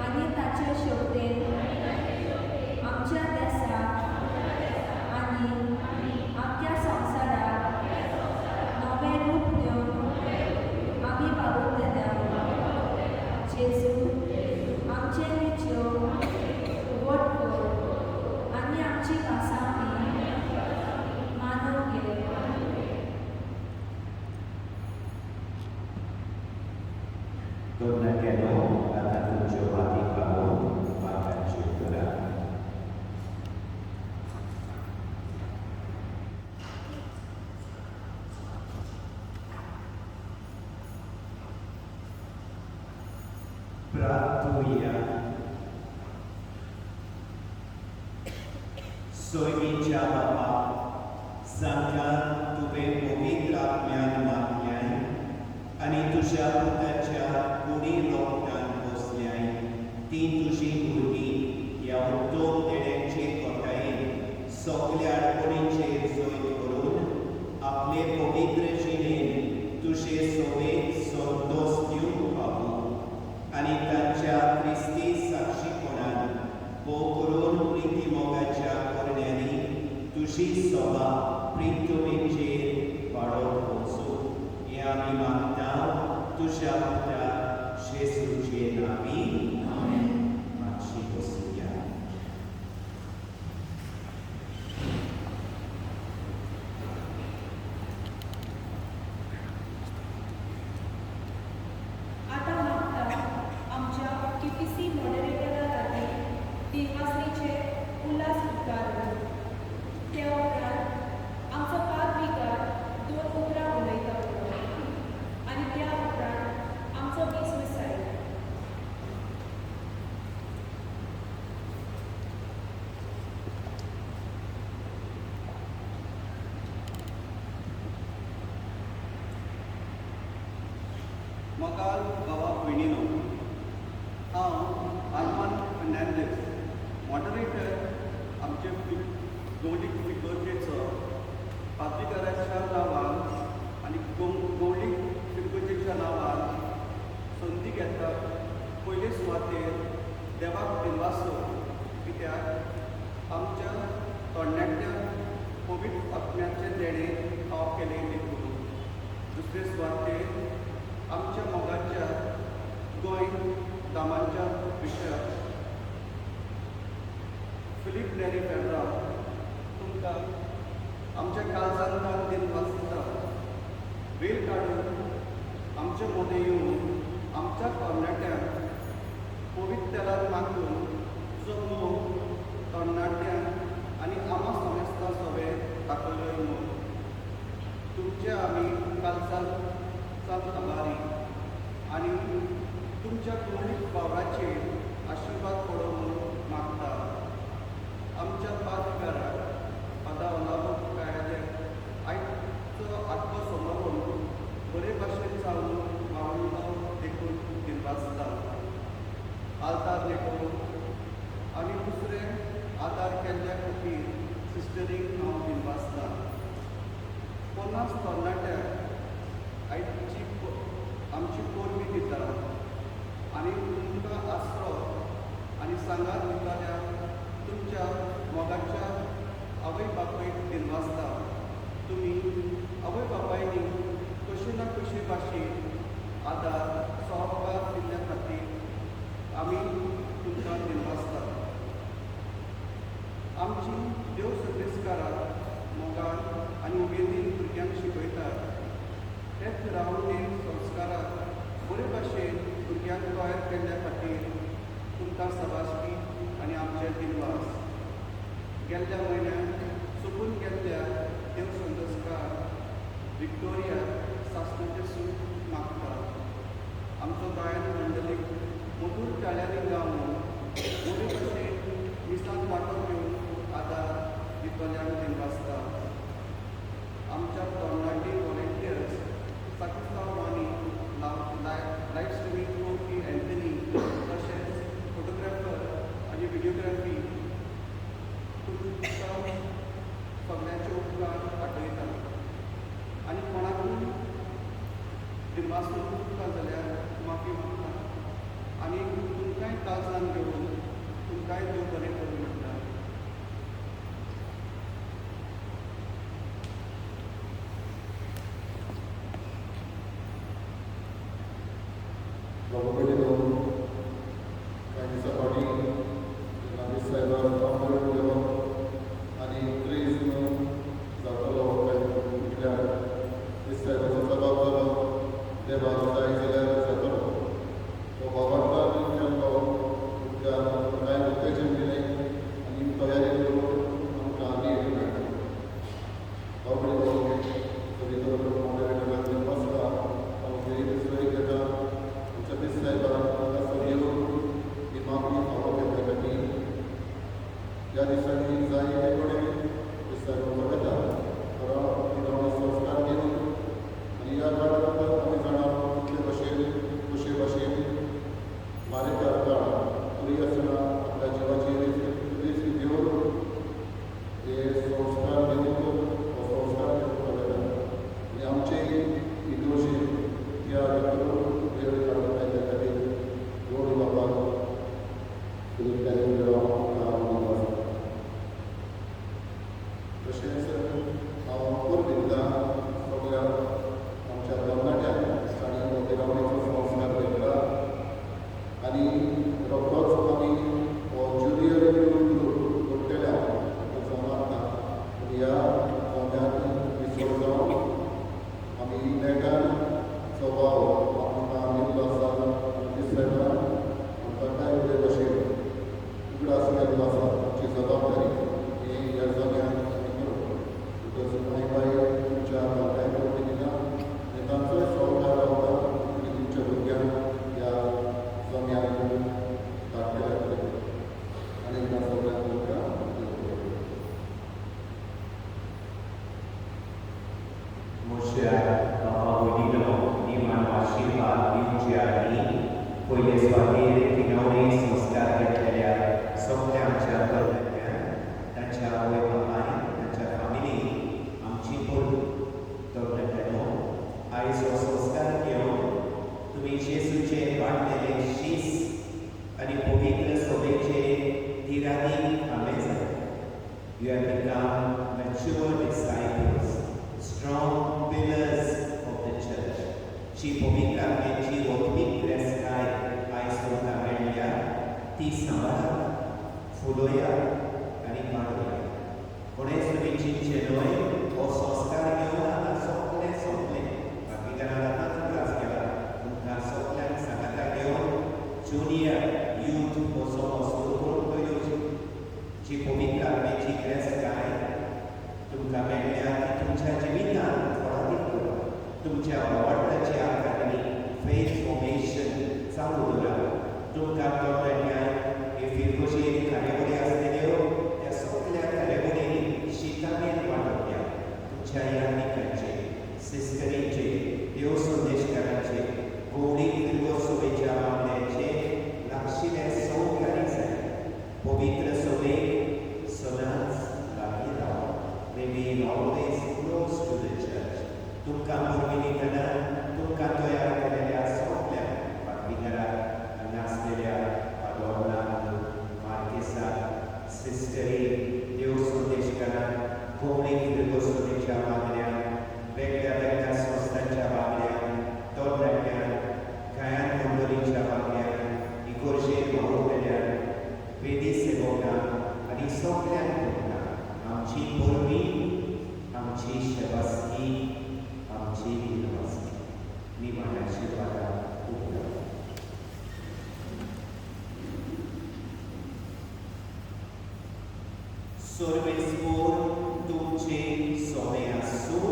आनी ताचे शक्तेन आमच्या देसाक आनी आमच्या संवसाराक नवें रूप दिवन आमी वावुरतल्या. जेजू, आमचे विच्यो व्हड कर आनी आमची भासावणी मानून घे. तरणाट्यांनो, आतां तुमच्यो वाती पावोवन वातांच्यो करात. प्रार्थुया. सोयीच्या बापा, जांकां तुवें पवित्र आत्म्यान मागल्याय आनी तुज्या पुताच्या कुडी रोगटान बसल्याय, तीं तुजीं भुरगीं ह्या उत्तम देण्याचे कोटायेन सगल्या अडचणींचेर जैत करून आपले पवित्र जिणेन तुजे सोबेक संतोश दिवंक पावूं आनी तांच्या क्रिस्ती साक्षीपणान भोव करून प्रिती मोगाच्या करण्यांनी तुजी सोबा प्रितुमेचेर वाडोवंक वचूं, हें आमी मागता तुज्या पुता जेजूचे नांवी. आमेन. मातशी बसुया. मोगाल भावा भयणीनो, हांव आर्मान फर्नांडीस, मॉडरेटर आमचे गौलीक फिगर्जेचो पाद्रीकाराच्या नांवान आनी गौलीक फिगर्जेच्या नांवान संदी घेता. पयले सुवातेर देवाक दिनवासो, कित्याक आमच्या तरणाट्या कोवीड आत्म्याचें देणें फाव केलें देखून. दुसरे सुवातेर आमच्या मोगाच्या गोंय दामांच्या बिशप फिलीप नेरी फेर्रांव, तुमकां आमच्या काळजांतल्यान दिनवासता. वेळ काडून आमचे मदें येवन आमच्या तरणाट्यांक पवित्र तेलान मागून जो मोग तरणाट्यांक आनी आमा समेस्तां सगळे दाखयलोय मोग, तुमचे आमी काळजान आभारी आनी तुमच्या कोंकणी वावराचेर आशिर्वाद पडो म्हूण मागता. आमच्या पादकाराक आदां ओलावो कायाचे आयचो आत्मो समारोह बरे भाशेन जावन वावुरलो देखून दिनवासता. आल्तार लेखो आनी दुसरे आदार केल्ल्या खातीर सिस्टरीक हांव दिनवासता. 50 तरणाट्यांक आयची आमची परबी दिता आनी तुमकां आसरो आनी सांगात दितल्या तुमच्या मोगाच्या आवय बापायक दिनवासता. तुमी आवय बापायनी कशे ना कशे भाशेन आदार सहकार दिल्ल्या खातीर आमी तुमकां दिनवासता. आमची देव संदेशकारां मोगान आनी उमेदीन भुरग्यांक शिकयतात. ते थिरावणे संस्काराक बरे भाशेन भुरग्यांक तयार केल्ल्या खातीर तुमकां शाबासकी आनी आमचे दिनवास. गेल्ल्या म्हयन्यांत चुकून गेल्ल्या देव संदेशकार विक्टोरिया सासणाचें सूख मागता. आमचो गायन मंडळीक मधूर टाळ्यांनी गावन बरे भाशेन मिसांत वांटो घेवन आदार दितल्यांक दिनवासता. आमच्या तरणाटी व्हॉलेंटियर्स साकिस्तांव वाणी, लायव्ह स्ट्रिमींग करपी अँथनी, तशेंच फोटोग्राफर आनी व्हिडियोग्राफी, तुमकां सगळ्यांचे उपकार आठयता. आनी कोणाकूय दिनवासून चुकता जाल्यार माफी मागता आनी तुमकांय काळजान घेवन तुमकांय देव बरें करूं म्हणटा. बाबा भयणीनो, कांय दिसां फाटीं जेन्ना बीस सायबान कॉन्फरन्स केलो आनी क्रेज जातलो काय म्हटल्यार बीस सायबाचो जबाब जालो, देवाक जाय जाल्यार जातलो. तो बाबांतान केल्लो उदकार कांय उत्तेजन दिलें आनी तयारी करून आमकां आनी एक मेळटा. बाबा भयणीनो, सगळी मॉडरेटराक दिनवासता. हांव खेरीत सोय घेता आमच्या बीस सायबान हांगासर येवन ही मागणी फावो केल्ल्या खातीर. ह्या दिसांनी जाय ते कडेन बीस सायबाक वता तिरावणी संस्कार घेवन आनी ह्या काळांत आमी जाणा कितले भशेन कशे भाशेन मारेकार काळ तरी आसतना आपल्या जिवाची रिस्क घेवन हे संस्कार घेवन हो संस्कार घेवन वता आनी आमचे इगर्जेन ह्या करून वेळ काडून आयिल्ल्या खातीर गोड बापाक फिलीप आमकां. तशेंच हांव परबी दिता सगळ्या आमच्या तरणाट्यांक तांणी हो तिरावणीचो संस्कार घेतला आनी रोखडोच आमी हो ज्युनियर यूथ ग्रूप करतल्या ताचो मागता. आनी ह्या जम्यांत विसर जावन आमी नेटान स्वभाव आमकां दिल्लो आसा आनी बीस सायबान आमकां कांय बरे भशेन उगडास केल्लो आसा. आमची जबाबदारी ही ह्या जम्यांत आमी करूं. म्हणटकच माय बाय तुमच्या तांकांय परबी दिता आनी तांचोय सहकार रावता तुमी तुमच्या भुरग्यांक ह्या जम्यांत धाडटल्या खातीर. आनी एकदां सगळ्यांक तुमकां देव बरें करूं. मोशा बाबा भयणीनो निमाणो आशिर्वाद दिवचो. पयले सुवातेर तिनावणे संस्कार घेतलेल्या सगळ्या आमच्या तरणाट्यांक, तांच्या आवय बापायक, तांच्या फामिलीक आमची परबीं. तरणाट्यांनो, आयज हो संस्कार घेवन तुमी जेजूचे वाडलेले शीस आनी पवित्र सभेचे तिरादीक खांबे जाले. You have become mature disciples, strong pillars of the church. जी पवित्र आत्म्याची ओत्मीक ग्रेस्ताय आयज तुमकां मेळ्ळ्या ती सांबाळात, फुलोयात आनी वाडोयात. कोणेंच तुमी चिंतचें न्हय हो संस्कार घेवन आतां सोंपलें सोंपलें. बाकीकारांक आतांच त्रास केला. तुमकां सगल्यांक सांगाता घेवन ज्युनियर यूथ हो समज सुरू करून तो येवचें. जी पवित्र आत्म्याची ग्रेस्ताय तुमकां मेळ्ळ्या ती तुमच्या जिवितांत फळादीक करात. तुमच्या भावार्थाची अकादमी फेथ फॉर्मेशन चालू दवरात. तुमकां तरणाट्यांक हे फिरगोजेर कार्यावळी आसतल्यो त्या सगल्या कार्यावळींनी शितामेन वांटो घ्या. तुमच्या याज्ञिकांचे, सिस्टरींचे, देव संदेशकारांचे, कोंकणी फिरगोज सभेच्या वांगड्यांचे लागशिल्ले सहकारी जाय. पवित्र सभेक सदांच लागीं रावात. Remain always close to the church. तुमकां परबीं दितना तुमकां तयार केलेल्या सगल्या बातमीकाराक, हांगा आसलेल्या फादर ऑर्लांदो मार्केसाक, सिस्टरी, देव संदेशकारांक, कोंकणी फिरगोज सभेच्या वांगड्यांक, वेगळ्या वेगळ्या संस्थांच्या वांगड्यांक, तरणाट्यांक, गायन मंडळीच्या वांगड्यांक, इगोर्जेर वावुरतल्यांक, वेदी सेवकांक आनी सगल्यांक तुमकां आमची परबीं, आमची शेबासकी, आमची दिनवासकी. निमाण्या आशिर्वादाक उबी रावात. सर्वेस्पोर तुमचे सोने आसूं.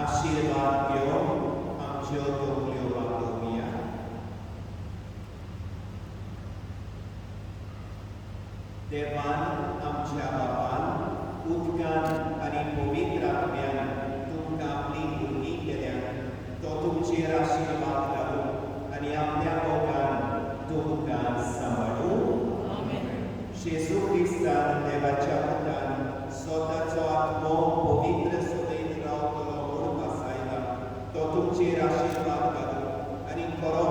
आशिर्वाद घेवन आमच्यो तकल्यो बागोवया. देवान आमच्या बापान उदकान आनी पवित्र आत्म्यान तुमकां आपली भुरगीं केल्यान तो तुमचेर आशिर्वाद घालूं आनी आपल्या मोगान तुमकां सांबाळूं. जेजू क्रिस्तान देवाच्या पुतान स्वताचो आत्मो पवित्र सभेंत रावतलो म्हूण भासायला तो तुमचेर आशिर्वाद घालूं आनी खरो